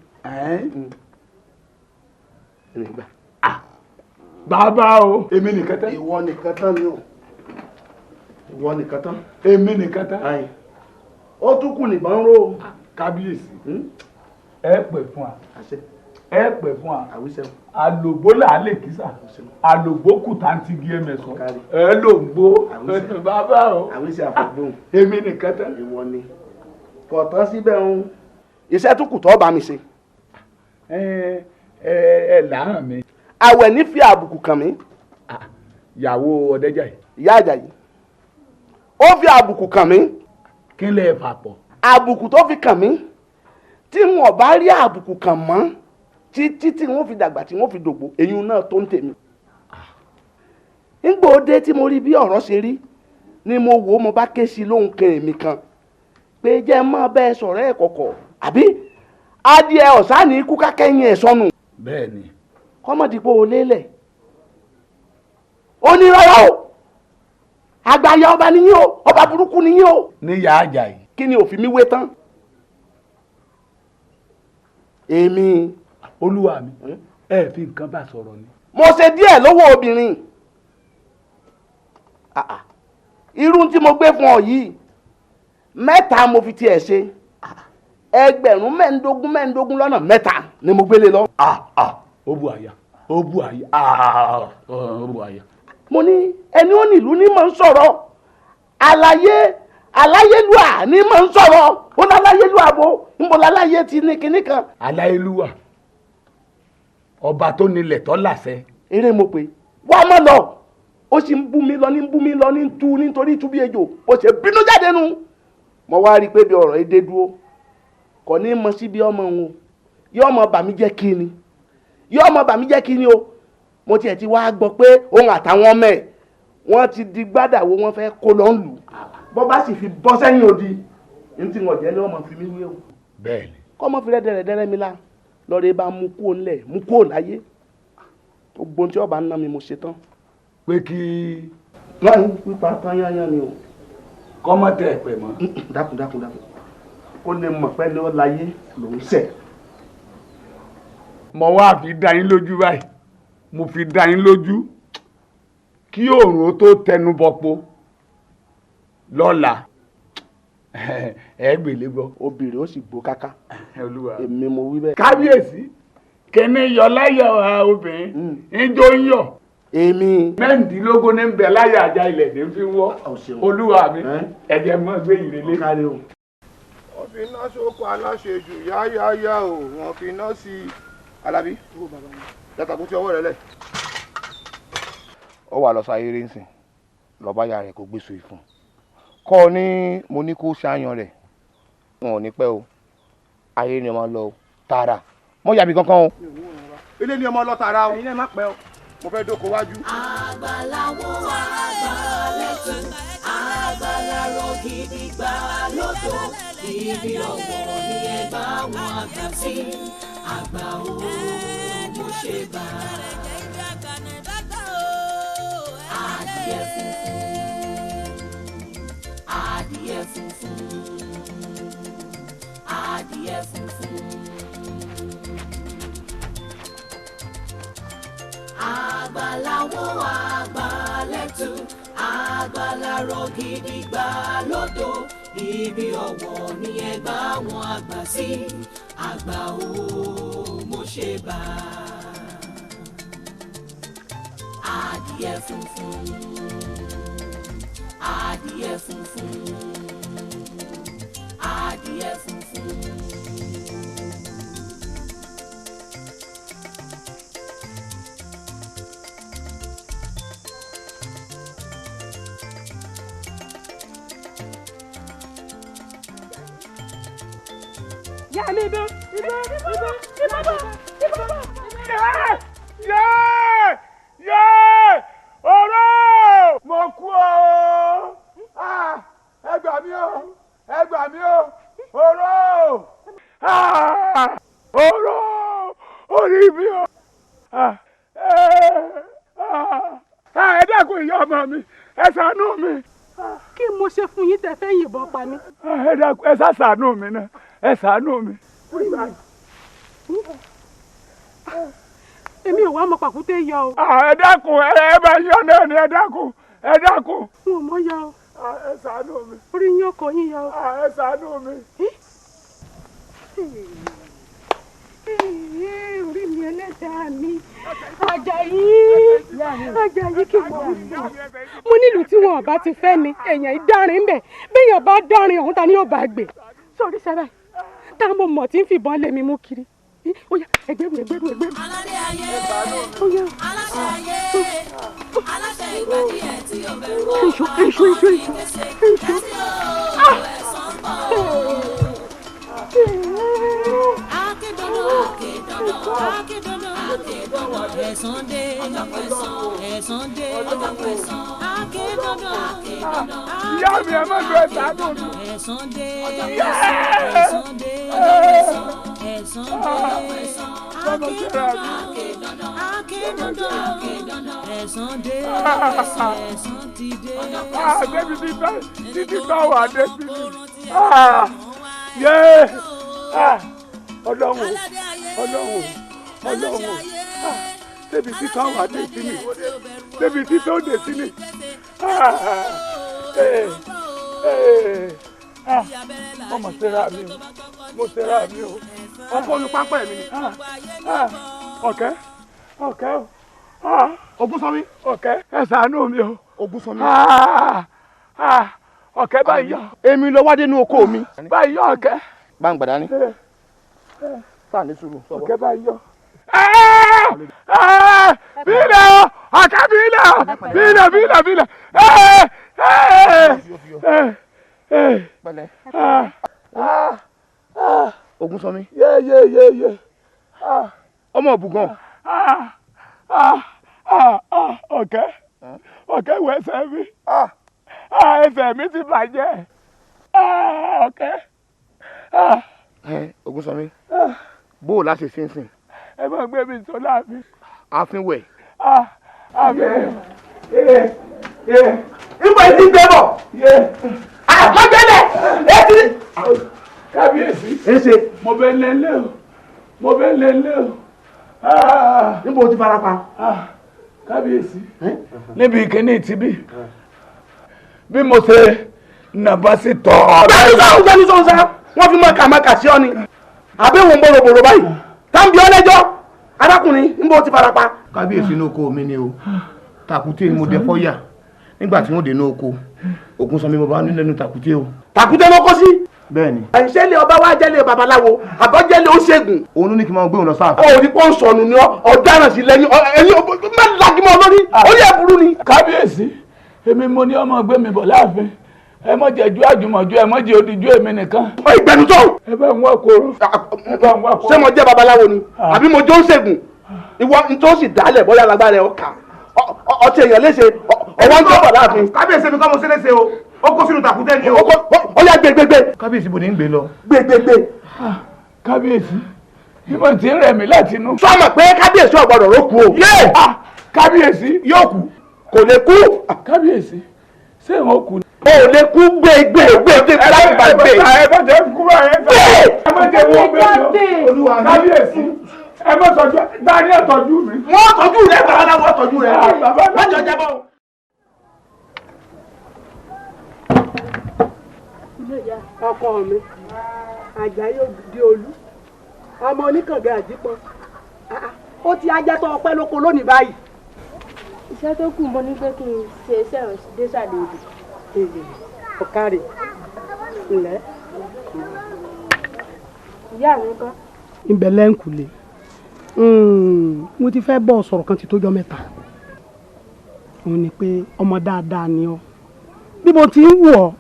Bàbá o, èmi nìkan tán. Ìwọ nìkan tán ni o. Ìwọ nìkan tán. Èmi nìkan tán. Ó tún kù nìbọn ró o. Kábíyèsí, ẹ pẹ́ fún wa. Ẹ pẹ́ fún wa. Àlògbó là á lè kísà. Àlògbó kù tá ń tigi ẹ̀mẹ̀sán. Ẹ ló ń gbó. Bàbá o. Èmi nìkan tán. Ìwọ ni. Kọ̀tàn síbẹ̀ ń. Iṣẹ́ tún kù tó bá mi ṣe. Ẹ ẹ làárọ̀ mi. Àwẹ̀ ní fi àbùkù kàn mí. Ìyàwó Ọdẹ́jàyí. Ìyá Àjàyí. Ó fi àbùkù kàn mí. Kí lẹ fà pọ̀? Àbùkù tó fi kàn mí, tí wọn bá rí àbùkù kàn mọ́ títí tí wọn fi dàgbà tí wọn fi dògbò, eyín náà tó ń tèmi. Nígbà ó dé tí mo rí bí ọ̀rọ̀ ṣe rí ni mo wò ó, mo bá ké sí lóhùn kan èmi kan pé jẹ́ mọ́ bẹ́ẹ̀ sọ̀rọ̀ ẹ̀ kọ̀kọ̀ àbí adìẹ ọ̀sán ní ikú kákẹ́yìn ẹ̀ sọnù. Bẹ́ẹ̀ni. Kọ́mọ̀dìpọ̀ ò lélẹ̀. Ó ní rárá o, àgbáyé ọba nìyí o, ọba burúkú nìyí o. Níyà Àjàyí. Kí ni òfin mi wé tán? Èmi. Olúwa mi, ẹ fi nǹkan bá sọ̀rọ̀ ni. Mo ṣe díẹ̀ lọ́wọ́ obìnrin. Irú tí mo gbé fún ọ yìí, mẹ́ta mo fi tiẹ̀ ṣe. Ẹgbẹ̀rún 15 15 lọ́nà 3 ni mo gbélé lọ. Ó bu àyà, ó bu àyà, ó bu àyà. Mo ní ẹni ó nílùú ní mò ń sọ̀rọ̀, àlàyé aláyélúà ní mò ń sọ̀rọ̀, ó ní aláyélúà bo, ń bọ̀ láláyé ti ní kinní kan. Aláyélúwà, ọba tó nílẹ̀ tó láṣẹ. Eré mo pè, wá mọ́ lọ, ó sì ń bú mi lọ ní bú mi lọ ní tú nítorí tú bí ejò, ó ṣe bínú jáde nu. Mo wá rí i pé bí ọ̀rọ̀ yìí dé dúró, kò ní mọ síbi ọmọ òun, yóò mọ bà mí jẹ́ kí ni, yóò mọ bà mí jẹ́ kí ni o. Mo tiẹ̀ ti wá gbọ́ pé òun àtàwọn ọmọ ẹ̀ wọ́n ti di gbádàwó, wọ́n fẹ́ kó lọ ń lù. Bọ́ bá sì fi bọ́ sẹ́yìn odi, ní tí wọ́n jẹ́ ní ọmọ fi mí wé o. Bẹ́ẹ̀ni. Kọ́ mọ́ fi rẹ́dẹ̀rẹ́dẹ́rẹ́ mi la, lọ́ọ̀rẹ́ bá mú kúò ńlẹ̀, mú kúò láyé. Gbogbo ohun tí ọba ń ná mi mo ṣe tán. Pé kí. Lọ́yìn pípa tán yányán ni o. Kọ́ mọ́ tẹ̀ pẹ̀ mọ́. Dákun dákun dákun. Kó lè mọ̀ pé ní ó láyé lòún ṣẹ̀. Mo wá fi dá yín lójú báyìí, mo fi dá yín lójú kí oòrùn ó tó tẹnu bọpo lọ́la ẹ gbèlè gbọ́. Obìnrin ó sì gbó káká. Èmi mo wí bẹ́ẹ̀. Kábíyèsí, kíní yọ láyà obìnrin, ijó ń yọ. Èmi. 16 ní bẹ láyà ajá ilẹ̀ ní fi wọ́. Olúwa mi, ẹ̀jẹ̀ mọ́ gbé ìrẹ̀lẹ̀. Wọ́n fi iná sóko aláṣejù yáyáyá o, wọ́n fi iná sí i. Alábí, yàtọ̀ tí ọwọ́ rẹ lẹ̀. Ó wà lọ sáyé rí nsìn, lọ́ba ya rẹ̀ kó gbèsò ìfún. Kọ́ ọ ní mo ní kó ṣàyàn rẹ̀, wọn ò ní pẹ́ o, ayé ni ọmọ lọ o, tààrà, mọ yàbí kankan o. Ilé ni ọmọ lọ tààrà o. Ẹ̀yin náà má pẹ́ o. Mo fẹ́ dóko wájú. Àgbàláwo àgbàlẹ̀tù, àgbàlárò gidi gbà lódò, ibi ọ̀wọ̀ ni ẹ bá wọn àgbà sí, àgbà o mo ṣe bá. Adìẹ funfun, adìẹ funfun, adìẹ funfun. Àgbàláwo àgbàlẹ̀tù, àgbàlárò gidi gbà lódò, ibi ọ̀wọ̀ ni ẹ bá wọn àgbà sí, àgbà o mo ṣe bá. Adìẹ funfun, adìẹ funfun, adìẹ funfun. Ìyá mi ìbọn ìbọn ìbọn ìbọn bọ̀ ìbọn bọ̀. Yé! Yé! Ọ̀rọ̀! Mo kú o! Ẹ gbà mí o, ẹ gbà mí o, oró oró orí mi o. Ẹ dákun ìyá ọmọ mi, ẹ ṣàánú mi. Kí mo ṣe fún yín tẹ́ fẹ́ yìnbọn pa mí? Ẹ dákun, ẹ ṣàánú mi náà, ẹ ṣàánú mi. Èmi ò wá mọ pàkúté yọ o. Ẹ dákun, ẹ bá yọ náà ni, ẹ dákun, ẹ dákun. N ò mọ yọ o. Ẹ ṣàánú mi. Orí yín ọkọ yín yọ o. Ẹ ṣàánú mi. Orí mi ẹlẹ́dàá mi, Àjàyí, Àjàyí kí mo wí fún ọ. Mo nílùú tí wọn bá ti fẹ́ mi, èèyàn ìdárin ń bẹ̀, béèyàn bá dárin ọ̀hún ta ni yóò bá gbé. Sọ̀rí sábà tá mo mọ̀ tí ń fìbọn lé mi mú kiri. Ó yá, ẹgbẹ́rù ẹgbẹ́rù ẹgbẹ́rù. Aládé ayé, aláṣẹ ayé, aláṣẹ ìgbà díẹ̀ tí ó bẹ̀rù Èṣù èṣù èṣù èṣù èṣù. Ẹ̀san dé, ẹ̀san dé, akédandan, Ìyá mi, ẹ má lo ẹ ṣàánú mi. Ẹ̀san dé, ẹ̀san dé, ẹ̀san dé, akédandan, akédandan, ẹ̀san dé, ẹ̀san ti dé. Débi títí tó wà dé sí mi. Yé! Ọlọ́run, Ọlọ́run, Ọlọ́run, débi títọ́ wà dé sí mi, débi títọ́ dé sí mi. Mo mọ̀ sẹ́ra mi o, mo sẹ́ra mi o. Ọkọ mi pápá mi ni. Ọ̀kẹ́, ọ̀kẹ́ o. Ògúnsanmí. Ọ̀kẹ́, ẹ ṣàánú mi o. Ògúnsanmí. Ọ̀kẹ́ báyìí yọ. Èmi lọ wá dénú oko mi. Báyìí yọ ọ̀kẹ́. Bá ń gbàdá ní. Sáà ní sùúrù. Ọ̀kẹ́ báyìí yọ. Bílẹ̀ o, ọ̀kẹ́ bílẹ̀ o, bílẹ̀ bílẹ̀ bílẹ̀. Pẹ̀lẹ́. Ògúnsanmí. Yé yé yé yé. Ọmọ òbúgan. Ọ̀kẹ́, ọ̀kẹ́ wọ ẹsẹ̀ mi. Ẹsẹ̀ mi ti bàjẹ́. Ọ̀kẹ́. Ògúnsanmí, bó o láṣẹ sínsìn? Ẹ máa gbé mi sọ láàfin. Ààfin wẹ̀. Ààfin. Níbo ti ń gbé bọ̀? Àmọ́jẹ́lẹ̀ etí. Kábíyèsí. Ẹ ṣe. Mo bẹ lẹ́lẹ́ o, mo bẹ lẹ́lẹ́ o. Níbo o ti fara pa? Kábíyèsí. Níbi ìkíní tìbí. Bí mo ṣe nàbá sí tọ́. Bẹ́ẹ̀ni sọ̀rọ̀ sẹ́ni sọ̀rọ̀ sá, wọ́n fi mọ̀kàmọ̀kà sí ọ ni. Àbẹ̀wò ń bòròbòrò báyìí. Táǹbì ọlẹ́jọ́, arákùnrin, níbo o ti fara pa? Kábíyèsí, inú oko mi ni o. Tàkúté ni mo dẹ fọ́yà. Nígbà tí wọ́n dé inú oko, Ògúnsanmí mo bá nílẹ̀ nu tàkúté o. Tàkúté ló kó sí. Bẹ́ẹ̀ni. Ṣé ilé ọba wa jẹ́lé babaláwo àbọ̀jẹ́lé oṣègùn? Òun ló ní kí n máa gbé òun lọ sáàfin. Ó ní pọ́n sọnù ni ọ̀daràn sí lẹ́yìn ẹ̀yìn má lagimọ̀ lórí orí ẹ̀ burú ni. Kábíyèsí, èmi mo ní ọmọ gbé mi bọ̀ láàfin. Ẹ mọ̀ jẹ́jú àjùmọ̀jú, ẹ mọ̀ jẹ́ odiju èmi nìkan. Ọ ìgbẹ́nutọ́. Ẹ bá ń wá koro. Ẹ bá ń wá koro. Ṣé mo jẹ́ babaláwo ni àbí mo jẹ́ oṣègùn? Ìwọ n tó sì dálẹ̀ bóyá lágbára ẹ̀ ọkà ọtí èèyàn léṣe ọwọ́ ń tọ́bọ̀ láàfin. Kábíyèsí, mi kọ́ mo ṣe léṣe o, ó kó sínú tàkúté ni o. Ó yá gbégbégbé. Kábíyèsí, bo ni ń gbé lọ. Gbégbégbé. Kábíyèsí, ìmọ̀ tí ń rẹ̀ mí láti inú. Sọ́mọ̀ pé kábíyèsí ò gbọ́dọ̀ ló kú o. Yé! Kábíyèsí yóò kú. Kò lè kú. Kábíyèsí, ṣé ìwọ̀n kú ni? O ò lè kú gbégbé gbé láti bá gbé. Ẹ bá jẹ́ kú báyẹn. Ẹ má jẹ́ wọ́n gbé mi o. Kábíyèsí, ẹ má tọ́jú dání ẹ tọ́jú mi. Wọ́n tọ́jú rẹ bàbá náà, wọ́n tọ́jú rẹ. Wọ́n jọ jábọ̀. Ọkọ mi, Àjàyí ògidì olú, ọmọ oníkànga àjípọn, ó ti ajá tó ọpẹ́ lóko lónìí báyìí. Iṣẹ́ tó kù mo ní pé kí n ṣe iṣẹ́ désàlẹ̀ odò. Ọ̀kàrẹ̀ ńlẹ̀. Ìyá mi kọ́. Ibẹ̀ lẹ́ǹkùlé mo ti fẹ́ bọ́ sọ̀rọ̀ kan ti tójọ́ mẹ́ta. Òun ni pé ọmọ dáadáa ni ọ́. Bí mo ti ń wù ọ́,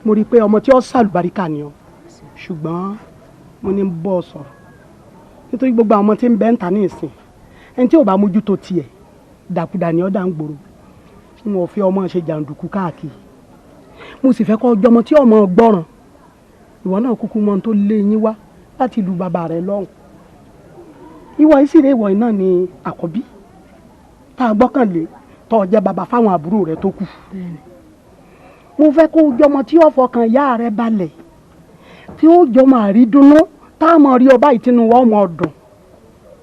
mo rí i pé ọmọ tí ó ṣàlùbáríkà ni ọ́. Ṣùgbọ́n mo ní bọ́ ọ sọ̀rọ̀ nítorí gbogbo àwọn ọmọ tí ń bẹ ń ta ní ìsìn, ẹni tí ò bá mójútó tiẹ̀ dàkúdà ni ọ́ dà ń gbòòrò. N ò fi ọmọ ṣe jàǹdùkú káàkiri. Mo sì fẹ́ kọ́ ọjọ́mọ tí ọmọ gbọ́ràn. Ìwọ náà kúkú mọ ohun tó lé yín wá láti ìlú bàbá rẹ lọ́hùn. Ìwọ ìsìrè ìwọ náà ni àkọ́bí tá a gbọ́kànlé tó o jẹ́ bàbá fáwọn àbúrò rẹ tó kù. Mo fẹ́ kó jọmọ tí ó fọkàn ìyá rẹ balẹ̀, tí ó jọmọ àrídùnnú tá a mọ̀ rí ọba ìtinú wa ọmọ ọdún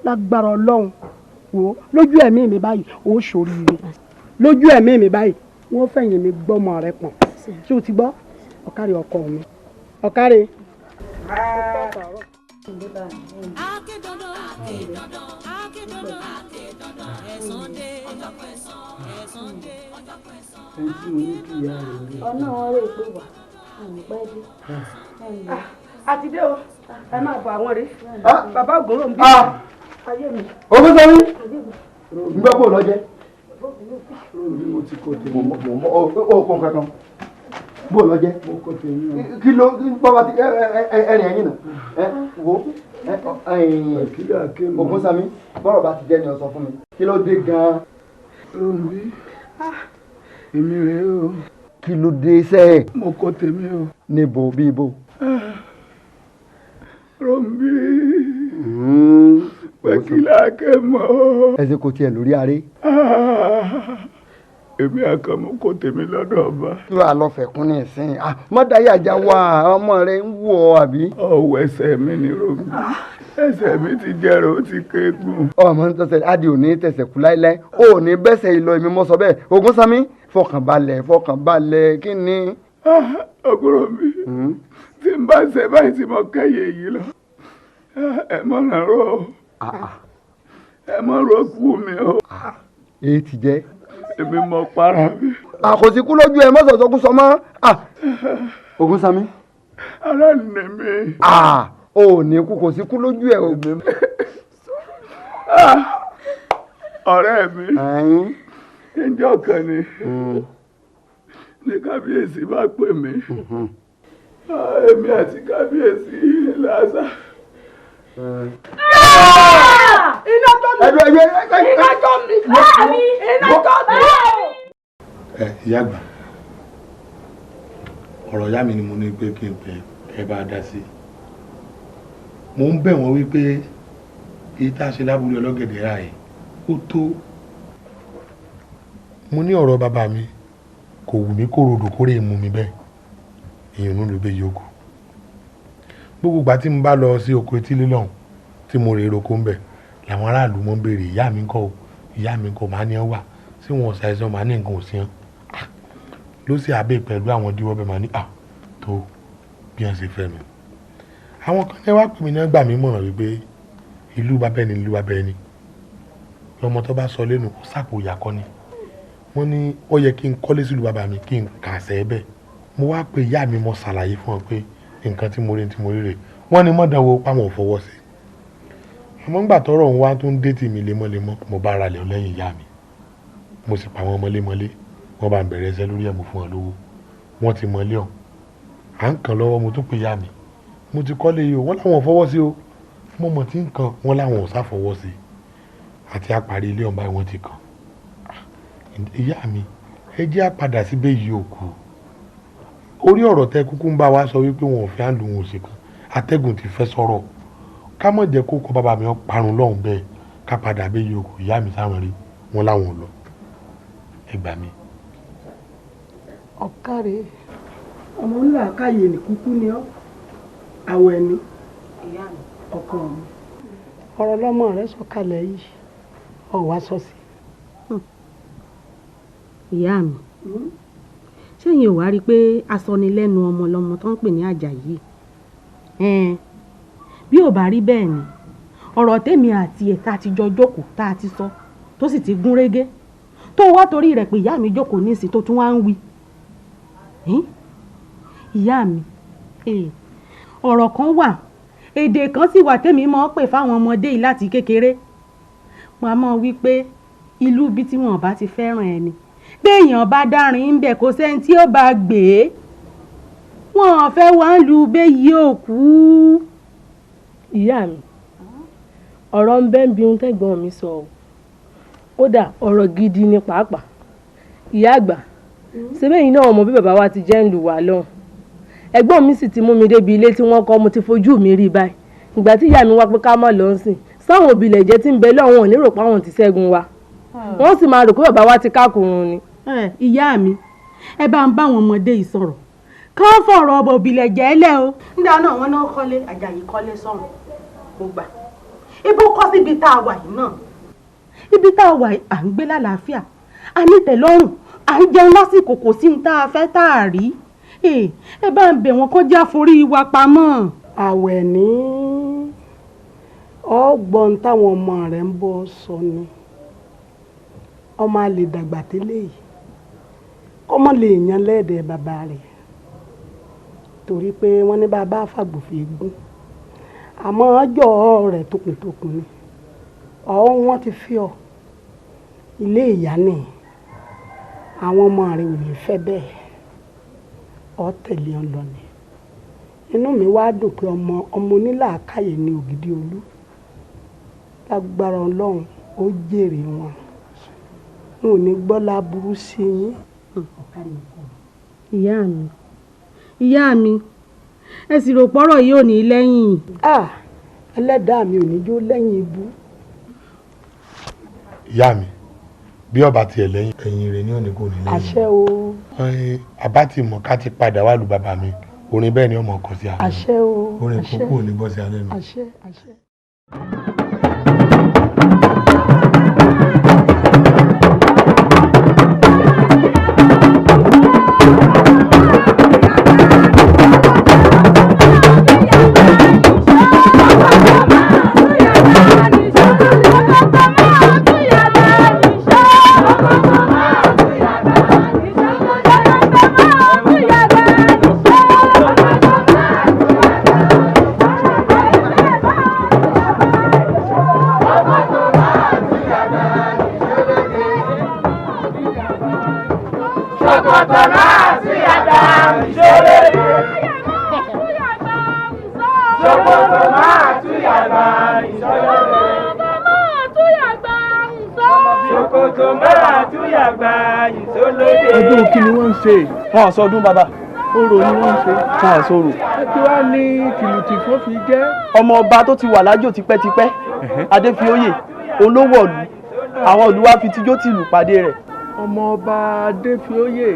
lágbára Ọlọ́run. Wò ó lójú ẹ̀mí mi báyìí ó ṣoríire. Lójú ẹ̀mí mi báyìí wọ́n fẹ̀yìn mi gbọ́mọ rẹ pọ̀n. Ṣé o ti gbọ́? Ọ̀kárẹ̀ ọkọ mi, ọ̀kárẹ̀. Ọ̀nà wọn rè pé wà pẹ́ dé. Àti dé o, ẹ máa bọ àwọn rè. Bàbá Ògúnrò ń bí. Ayé mi. Ogún sọ mí. Ń gbọ́ bò lọ́jẹ́. Mo ti kó tèmi. Ó kó nǹkan kan. Bò lọ́jẹ́. Mo kó tèmi o. Kí ló bọ́ba ti ẹ̀rìn ẹ̀yìn náà? Wo Ogún sọ mí, bọ́rọ̀ bá ti jẹ́ ni ọ sọ fún mi. Kí ló dé gan-an? Ròǹbí, èmi rèé o. Kí ló dé sẹ́ẹ̀? Mo kó tèmi o. Níbo bí ibo? Ròǹbí, pẹ̀kílà kẹ́ mọ́. Ẹ ṣe kò tiẹ̀ lórí aré. Èmi àkànmú kò tèmi lọ́dọ̀ ọba. Kí wàá lọ fẹ̀kún ní ìsìn? Mọ́dáyà já wa, ọmọ rẹ ń wù ọ àbí. Ọwọ́ ẹsẹ̀ mi ni Ròǹbí, ẹsẹ̀ mi ti jẹrọ, ó ti kéegun. Ọmọ ń tẹsẹ̀ adì ò ní tẹsẹ̀ kú láéláé, ó ní bẹ́sẹ̀ ìlọ èmi mọ́ sọ bẹ́ẹ̀. Ògúnsanmí, fọkànbalẹ̀, fọkànbalẹ̀, kí ni. Ògúnròmí, tí n bá ṣe báyìí tí mo kẹ́yẹ yìí lọ, ẹ mọ̀ ràn ró o, ẹ mọ̀ ró kú mi o. Èyí ti jẹ́. Èmi mọ para mi. Àkòsí kú lójú ẹ, mọ́sọ̀ọ́sọ́ kú sọ mọ́. Ògúnsanmí. Ara nì mí. Ò ní kú, kò sí kú lójú ẹ o. Ọ̀rẹ́ mi, ìjọ kan ni ní kábíyèsí bá pè mí. Èmi àti kábíyèsí làásà. Iná tó mi! Iná tó mi! Iná tó mi! Ẹ ìyá àgbà, ọ̀rọ̀ ìyá mi ni mo ní pé kí n pè ẹ bá a dá sí. Mo ń bẹ̀ wọ́n wípé èyí tá a ṣe lábúlé ọlọ́gẹ̀dẹ̀ rà yìí ó tó. Mo ní ọ̀rọ̀ bàbá mi kò wù mí kó rodò kórè mú mi bẹ́ẹ̀, èèyàn ló ló bẹ́ yòókù. Gbogbo ìgbà tí mo bá lọ sí oko etílé lọ́hùn tí mo rè roko ń bẹ̀ làwọn aráàlú mọ́ ń béèrè ìyá mi ńkọ́ o, ìyá mi ńkọ́, màá ní ẹ wà sí wọn ṣàìsàn, màá ní nǹkan ò sí hàn ló sì àbẹ̀ pẹ̀lú àwọn díwọ́ bẹ́ẹ̀, màá ní à tó bí wọ́n ṣe fẹ́ mi. Àwọn kan ní wá pè mí náà gbà mí mọ̀ràn wípé ìlú bàbá ẹni ìlú bàbá ẹni, ọmọ tó bá sọ lẹ́nu kó sàpò ìyá kọ́ ni. Wọ́n ní ó yẹ kí n kọ́lé sílùú bàbá mi kí n kà sẹ́ bẹ́ẹ̀. Mo wá pe ìyá mi, mo ṣàlàyé fún wọn pé nǹkan tí mo rí tí mo rí rè. Wọ́n ní mọ̀dánwó páwọn ò fọwọ́ sí. Àmọ́ ńgbà tọ́rọ̀ ń wá tó ń dé tì mí lemọ́lemọ́, mo bá ra lẹ̀ lẹ́yìn ìyá mi, mo sì pa àwọn mọ́lémọ́lé, wọ́n bá ń bẹ̀rẹ̀ ẹsẹ̀ lórí ẹ̀, mo fún wọn lówó, wọ́n ti mọ́lé ọ̀hún. À ń kàn lọ́wọ́, mo tún pe ìyá mi, mo ti kọ́lé yìí o, wọ́n láwọn ò fọwọ́ sí o. Mo mọ̀ tí nǹkan wọn láwọn ò sáfọwọ́ sí, àti àparí ilé ọ̀hún báyìí wọ́n ti kàn. Ìyá mi, ẹ jẹ́ àpadà síbẹ̀ yìí òkú. Orí ọ̀rọ̀ tẹ kúkú ń bá wa sọ wípé wọn ò fẹ́ àlù wọn ò sì kan, atẹ́gùn ti fẹ́ sọ̀rọ̀. Ká mọ̀ jẹ́ kó kọ bàbá mi parun lọ́hùn bẹ́ẹ̀, ká padà bẹ́ yìí òkú. Ìyá mi sáwọn rí wọn láwọn ò lọ. Ẹ gbà mí. Ọ̀kàrẹ̀ ọmọ ńlá káyè ní kúkú ni ọ́, àwọ̀ ẹni ọkọ mi. Ọ̀rọ̀ lọ́mọ rẹ sọ̀kalẹ̀ yìí, ọ̀ wá sọ sí. Ìyá mi, ṣẹ́yìn ò wá rí i pé asọnilẹ́nu ọmọ lọmọ tó ń pè ní Àjàyí? Bí ò bá rí bẹ́ẹ̀ ni ọ̀rọ̀ tèmi àti ẹ̀ tá a ti jọ jókòó tá a ti sọ tó sì ti gún régé, tó wá torí rẹ̀ pé ìyá mi jókòó nísìn tó tún wá ń wí. Ìyá mi, ọ̀rọ̀ kan wà, èdè kan sì wà tèmi mọ́ pè fáwọn ọmọdé yìí láti kékeré. Wọ́n á mọ̀ wí pé ìlú ibi tí wọn bá ti fẹ́ràn ẹni, béèyàn bá dárin ń bẹ̀ kò sẹ́ni tí ó bá gbé e. Wọn fẹ́ wá ń lu béyìí òkú. Ìyá mi, ọ̀rọ̀ ń bẹ́ ń bi ohun tẹ́gbọ́n mi sọ o. Kódà ọ̀rọ̀ gidi ni pàápàá. Ìyá àgbà, Ṣebí ẹ̀yin náà mọ̀ bí bàbá wa ti jẹ́ ń lù wá lọ́hùn. Ẹ̀gbọ́n mi sì ti mú mi débi ilé tí wọ́n kọ́, mo ti fojú mi rí báyìí. Ìgbà tí ìyá mi wá pé ká mọ̀ lọ sìn, sáwọn òbílẹ̀ jẹ́ tí ń bẹ lọ́hùn ò ní rò pé àwọn ti ṣẹ́gun wa. Wọ́n sì máa rò pé bàbá wa ti kákùrún ni. Ìyá mi, ẹ bá ń bá àwọn ọmọdé yìí sọ̀rọ̀, kán fọ̀rọ̀ ọbọ̀ òbílẹ̀ jẹ́ lẹ́ o. Nígbà náà wọn náà kọ́lé, Àjàyí kọ́lé sọ̀rọ̀, mo gbà. Ibo kọ́ síbi tá a wà yìí náà. Ibi tá a wà yìí, à ń gbé lálàáfíà, a ní tẹ́lọ́rùn, à ń jẹun lásìkò, kò sí ní tá a fẹ́ tá a rí. Ẹ bá ń bẹ̀ wọ́n kó já forí wa pamọ́. Àwẹ̀ ní ọgbọ́n táwọn ọmọ rẹ̀ ń bọ́ sọ ni ọmọ a lè dàgbà tẹ́lẹ̀ yìí kọ́mọ lè yan lẹ́ẹ̀dẹ̀ bàbá rẹ̀, torí pé wọ́n ní bàbá àfàgbòfin gún, àmọ́ ọjọ́ rẹ̀ tokùntokùn ni ọ̀hún wọ́n ti fi ọ ilé ìyá ni àwọn ọmọ rẹ̀ ò ní fẹ́ bẹ́ẹ̀, ọ tẹ̀lé ọ lọ ni. Inú mi wá dùn pé ọmọ ọmọ onílàákàyè ni Ògìdì Olú, lágbára Ọlọ́run ó jèrè wọn, n ò ní gbọ́ láburú sí yín. Ìyá mi, ìyá mi, ẹ sì rò pọ́rọ̀ yìí ò ní lẹ́yìn. Ẹlẹ́dàá mi ò ní jó lẹ́yìn ibú. Ìyá mi, bí ọba tiẹ̀ lẹ́yìn ẹ̀yìn rẹ̀ ní òní kò ní lẹ́yìn. Àṣẹ o. Àbá ti mọ̀ ká ti padà wá lu bàbá mi, orin bẹ́ẹ̀ ni ọmọ kọ sí alẹ́. Àṣẹ o. Orin kókó ò ní bọ́ sí alẹ́ nù. Àṣẹ, àṣẹ. Ọdún kí ni wọ́n ń ṣe? Wọ́n sọ ọdún bàbá. Orò ni wọ́n ń ṣe. Wọ́n sọ orò. Kí wàá ní tìlù tìfọ́n fi jẹ́? Ọmọ ọba tó ti wà lájò tipẹ́tipẹ́, Adéfioyè, olówó ìlú, àwọn ìlú wa fi tijó tìlù pàdé rẹ̀. Ọmọ ọba Adéfioyè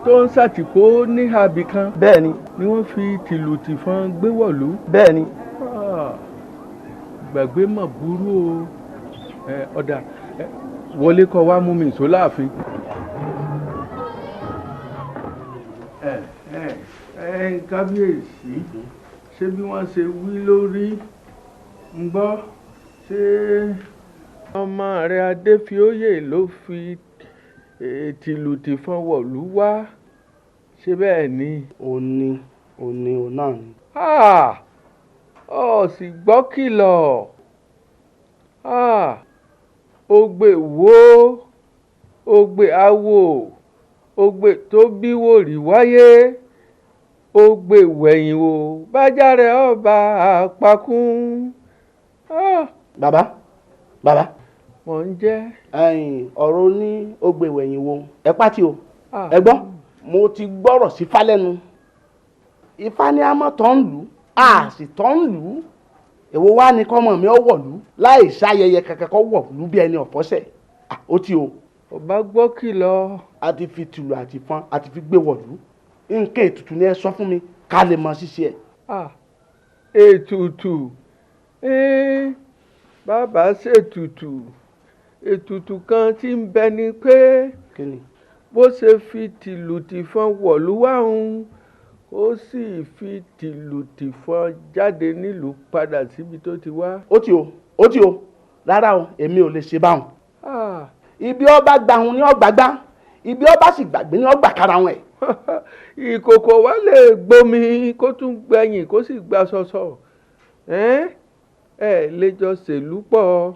tó ń ṣàtìpó níhà ibì kan. Bẹ́ẹ̀ni. Ni wọ́n fi tìlù tìfọ́n gbé wọ̀lú. Bẹ́ẹ̀ni. Gbàgbé mọ̀ burú o. Ọ̀dà wọlé kọ wá mú mi ìṣó láàfin. Kábíyèsí, ṣé bí wọ́n ṣe wí lórí ń gbọ́? Ṣé ọmọ rẹ̀ Adéfioyè ló fi tìlù tìfọn wọ̀lú wá? Ṣé bẹ́ẹ̀ ni? Òní òní òun náà ni. Ọ sì gbọ́ kìlọ̀. Ògbè wo, ògbè awo, ògbè tó bí wòrì wáyé, ògbè wẹ̀yìn wò, bájà rẹ̀ ọba àpakún. Bàbá, bàbá. Mò ń jẹ́. Ọ̀rọ̀ ní ògbè wẹ̀yìn wò, ẹ pátì o, ẹ gbọ́, mo ti gbọ́rọ̀ sí Ifá lẹ́nu. Ifá ní a mọ̀ tọ́ ń lù ú, a sì tọ́ ń lù ú. Èwo wá ní kọ́mọ mi ó wọ̀lú láì ṣayẹyẹ kankan kọ́ wọ̀lú bí ẹni ọ̀fọ́sẹ̀, ó ti o. Ọba gbọ́ kìlọ̀. A ti fi tìlù àti fọn a ti fi gbé wọ̀lú. Nǹkan ètùtù ni ẹ sọ fún mi ká lè mọ ṣíṣe ẹ. Ètùtù, bàbá ṣètùtù, ètùtù kan tí ń bẹ ni pé bó ṣe fi tìlù tìfọn wọ̀lú wá ń, ó sì fi tìlù tìfọn jáde nílùú padà síbi tó ti wá. Ó ti o, ó ti o, rárá o, èmi ò lè ṣe báwọn. Ibi ọba gbàhùn ni ọgbà gbá, ibi ọba sì gbàgbé ni ọgbà kára wọn ẹ. Ìkòkò wa lè gbomi kó tún gbẹ̀yìn kó sì gba ṣọṣọ. Ẹ lè jọ ṣèlú pọ̀,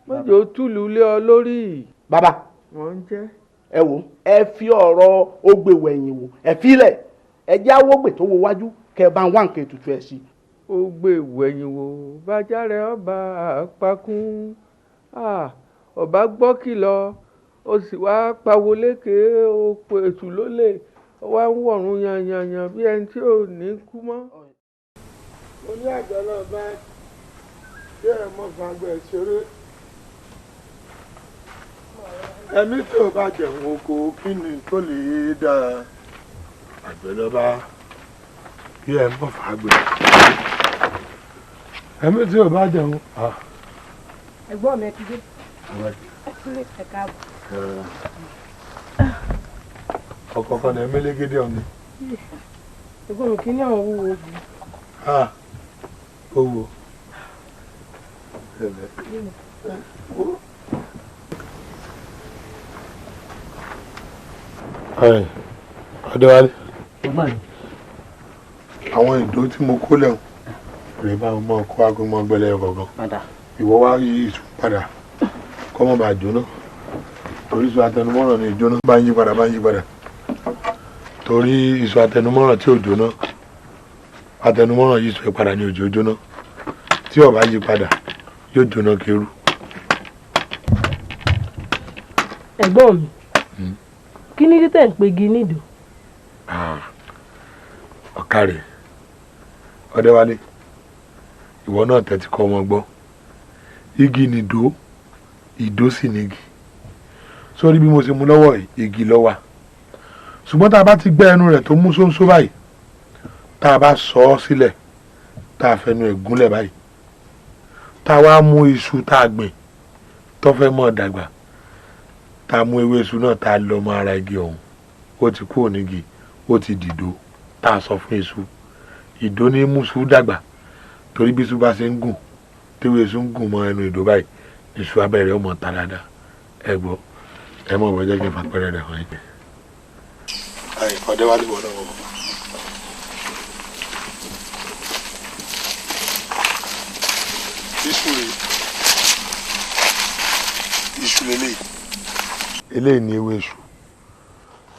mọ́jọ́ túlù lé ọ lórí. Bàbá, wọ́n ń jẹ́. Ẹ wò, ẹ fi ọ̀rọ̀ ògbè wẹ̀yìn wò, ẹ filẹ̀, ẹ jẹ́ awógbè tó wo wájú kẹ bá ń wá nǹkan ètùtù ẹ̀ sí. Ògbè wẹ̀yìn wò, bájà rẹ̀ ọba àpakún. Ọba gbọ́ kìlọ̀, Ó sì wá pawó lékè, ó pe èṣù lólè, ó wá ń wọ̀run yanyanyan bí ẹni tí ò ní kú mọ́. Mo ní àgbẹ̀ náà bá kí ẹ mọ̀ fagbẹ̀ ṣeré. Ẹ̀mí tí ò bá jẹun oko, kí ni tó lè dá? Àgbẹ̀ lọ́ba kí ẹ mọ̀ fagbẹ̀. Ẹ̀mí tí ò bá jẹun. Ẹ̀gbọ́n mi, ẹ ti dé. Ẹ káàbọ̀. Ọ̀kọ̀ọ̀kan ní ẹ̀mí ọ̀ni. Ẹ̀gbọ́n mi, kí ní àwọn wúwo jù? Ó wo. Adéwálé, àwọn ìdó tí mo kó lẹ́hùn rèé, bá wọn máa kó aago mọ́ gbẹ́lẹ́ kọ̀ọ̀kan. Ìwọ wá yí ìṣù padà kọ́ mọ́ bàa jóná, torí iṣu atẹnumọ́ràn ni ìjóná. Bá ń yí padà, bá ń yí padà, torí iṣu atẹnumọ́ràn tí ò jóná, atẹnumọ́ràn yí iṣu ẹ̀ padà ní òjò jóná. Tí ó bá yí padà, yóò jóná kéru. Ẹ̀gbọ́n mi, kí ni títẹ̀ ń pegi nídò? Ọ̀kàrẹ̀ Ọ̀dẹ́wálé, ìwọ náà tẹ́tí kọ́ ọmọ gbọ́. Igi nìdó, ìdó sì nígi. Sórí bí mo ṣe mú lọ́wọ́, igi ló wà, ṣùgbọ́n tá a bá ti gbẹ́ ẹnu rẹ̀ tó mú ṣóńṣó báyìí, tá a bá sọ ọ́ sílẹ̀, tá a fẹnu ẹ̀ gúnlẹ̀ báyìí, tá a wá mú iṣu tá a gbìn tó fẹ́ mọ́ dàgbà, tá a mú ewé iṣu náà, tá a lọ mọ́ ara igi ọ̀hún, ó ti kúrò nígi, ó ti dìdó tá a sọ fún iṣu. Ìdó ní mú iṣu dàgbà, torí bí iṣu bá ṣe ń gùn, téwé iṣu ń gùn mọ́ ẹnu ìdó báyìí, iṣu abẹ́rẹ́ ọmọ ta dáadáa. Ẹ gbọ́, ẹ mọ̀ bọ́, jẹ́ kí n fàpẹ́rẹ́ rẹ̀ hàn yín. Ọ̀dẹ́wálé, wọ̀ náà wọ̀. Iṣu rèé, iṣu lélẹ̀. Eléyìí ni ewé iṣu.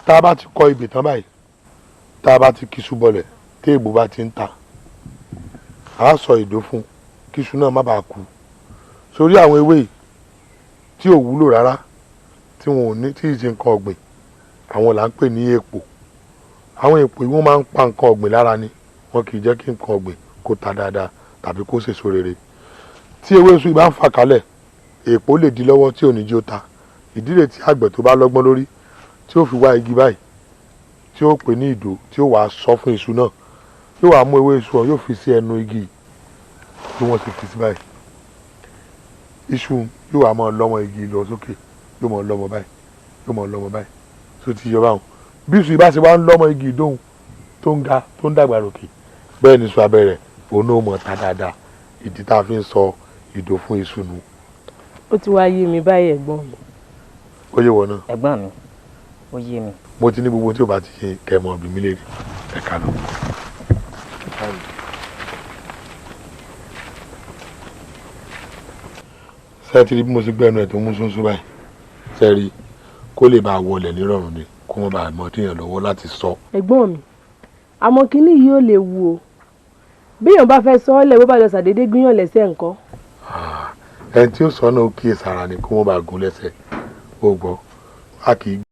Tá a bá ti kọ ibì tán báyìí, tá a bá ti kíṣu bọlẹ̀, téèbù bá ti ń ta, a sọ ìdó fún kíṣu náà má bàa kú. Sórí àwọn ewé yìí tí ò wúlò rárá, tí wọn ò ní tí ì ṣe nǹkan ọ̀gbìn, àwọn là ń pè ní èpò. Àwọn èpò yìí, wọ́n máa ń pa nǹkan ọ̀gbìn lára ni. Wọn kì í jẹ́ kí nǹkan ọ̀gbìn kó ta dáadáa tàbí kó sèso rere. Tí ewé iṣu bá ń fà kálẹ̀, èpò lè di lọ́wọ́ tí ò ní jí ó ta. Ìdí rẹ̀ tí àgbẹ̀ tó bá lọ́gbọ́n lórí, tí ó fi wá igi báyìí tí ó pè ní ìdó, tí ó wàá sọ fún iṣu náà, yóò wá mú ewé iṣu ọ̀hún, yóò fi sí ẹnu igi bí wọ́n ti fi sí báyìí. Iṣu yóò wá máa lọ́mọ igi lọ sókè, yóò máa lọ́mọ báyìí, yóò máa lọ́mọ báyìí tó ti yọ báwọn. Bí iṣu ìbá ṣe wá ń lọ́mọ igi ìdóhùn, tó ń ga, tó ń dàgbà ròkè, bẹ́ẹ̀ ni iṣu abẹ́rẹ́ òun náà mọ̀ ta dáadáa. Ìdí tá a fi ń sọ ìdó fún iṣu nu. Ó ti wá yé mi báyìí, ẹ̀gbọ́n mi. Ó yé wọ náà. Ẹ̀gbọ́n mi, ó yé mi. Mo ti ní gbogbo tí o bá ti ṣe kẹmọ bí mi lè rí ẹ̀ka lọ. Sẹ́ẹ̀tì rí bí mo ṣe gbé ẹnu ẹ̀ tó mú ṣóńṣó báyìí? Sẹ́ẹ̀rí kó lè bá a wọlé nírọ̀rùn ni, kó wọ́n bá a mọ téèyàn lọ́wọ́ láti sọ. Ẹ̀gbọ́n mi, àmọ́ kínní yìí ò lè wù o. Béèyàn bá fẹ́ sọ ọ́ lẹ̀, bó bá lọ ṣàdédé gbìyàn lẹ́sẹ̀ ńkọ́? Ẹni tí ó sọ náà, ó kíyè sára ni, kó wọ́n bá gún lẹ́sẹ̀. Ó gbọ́, a kì í.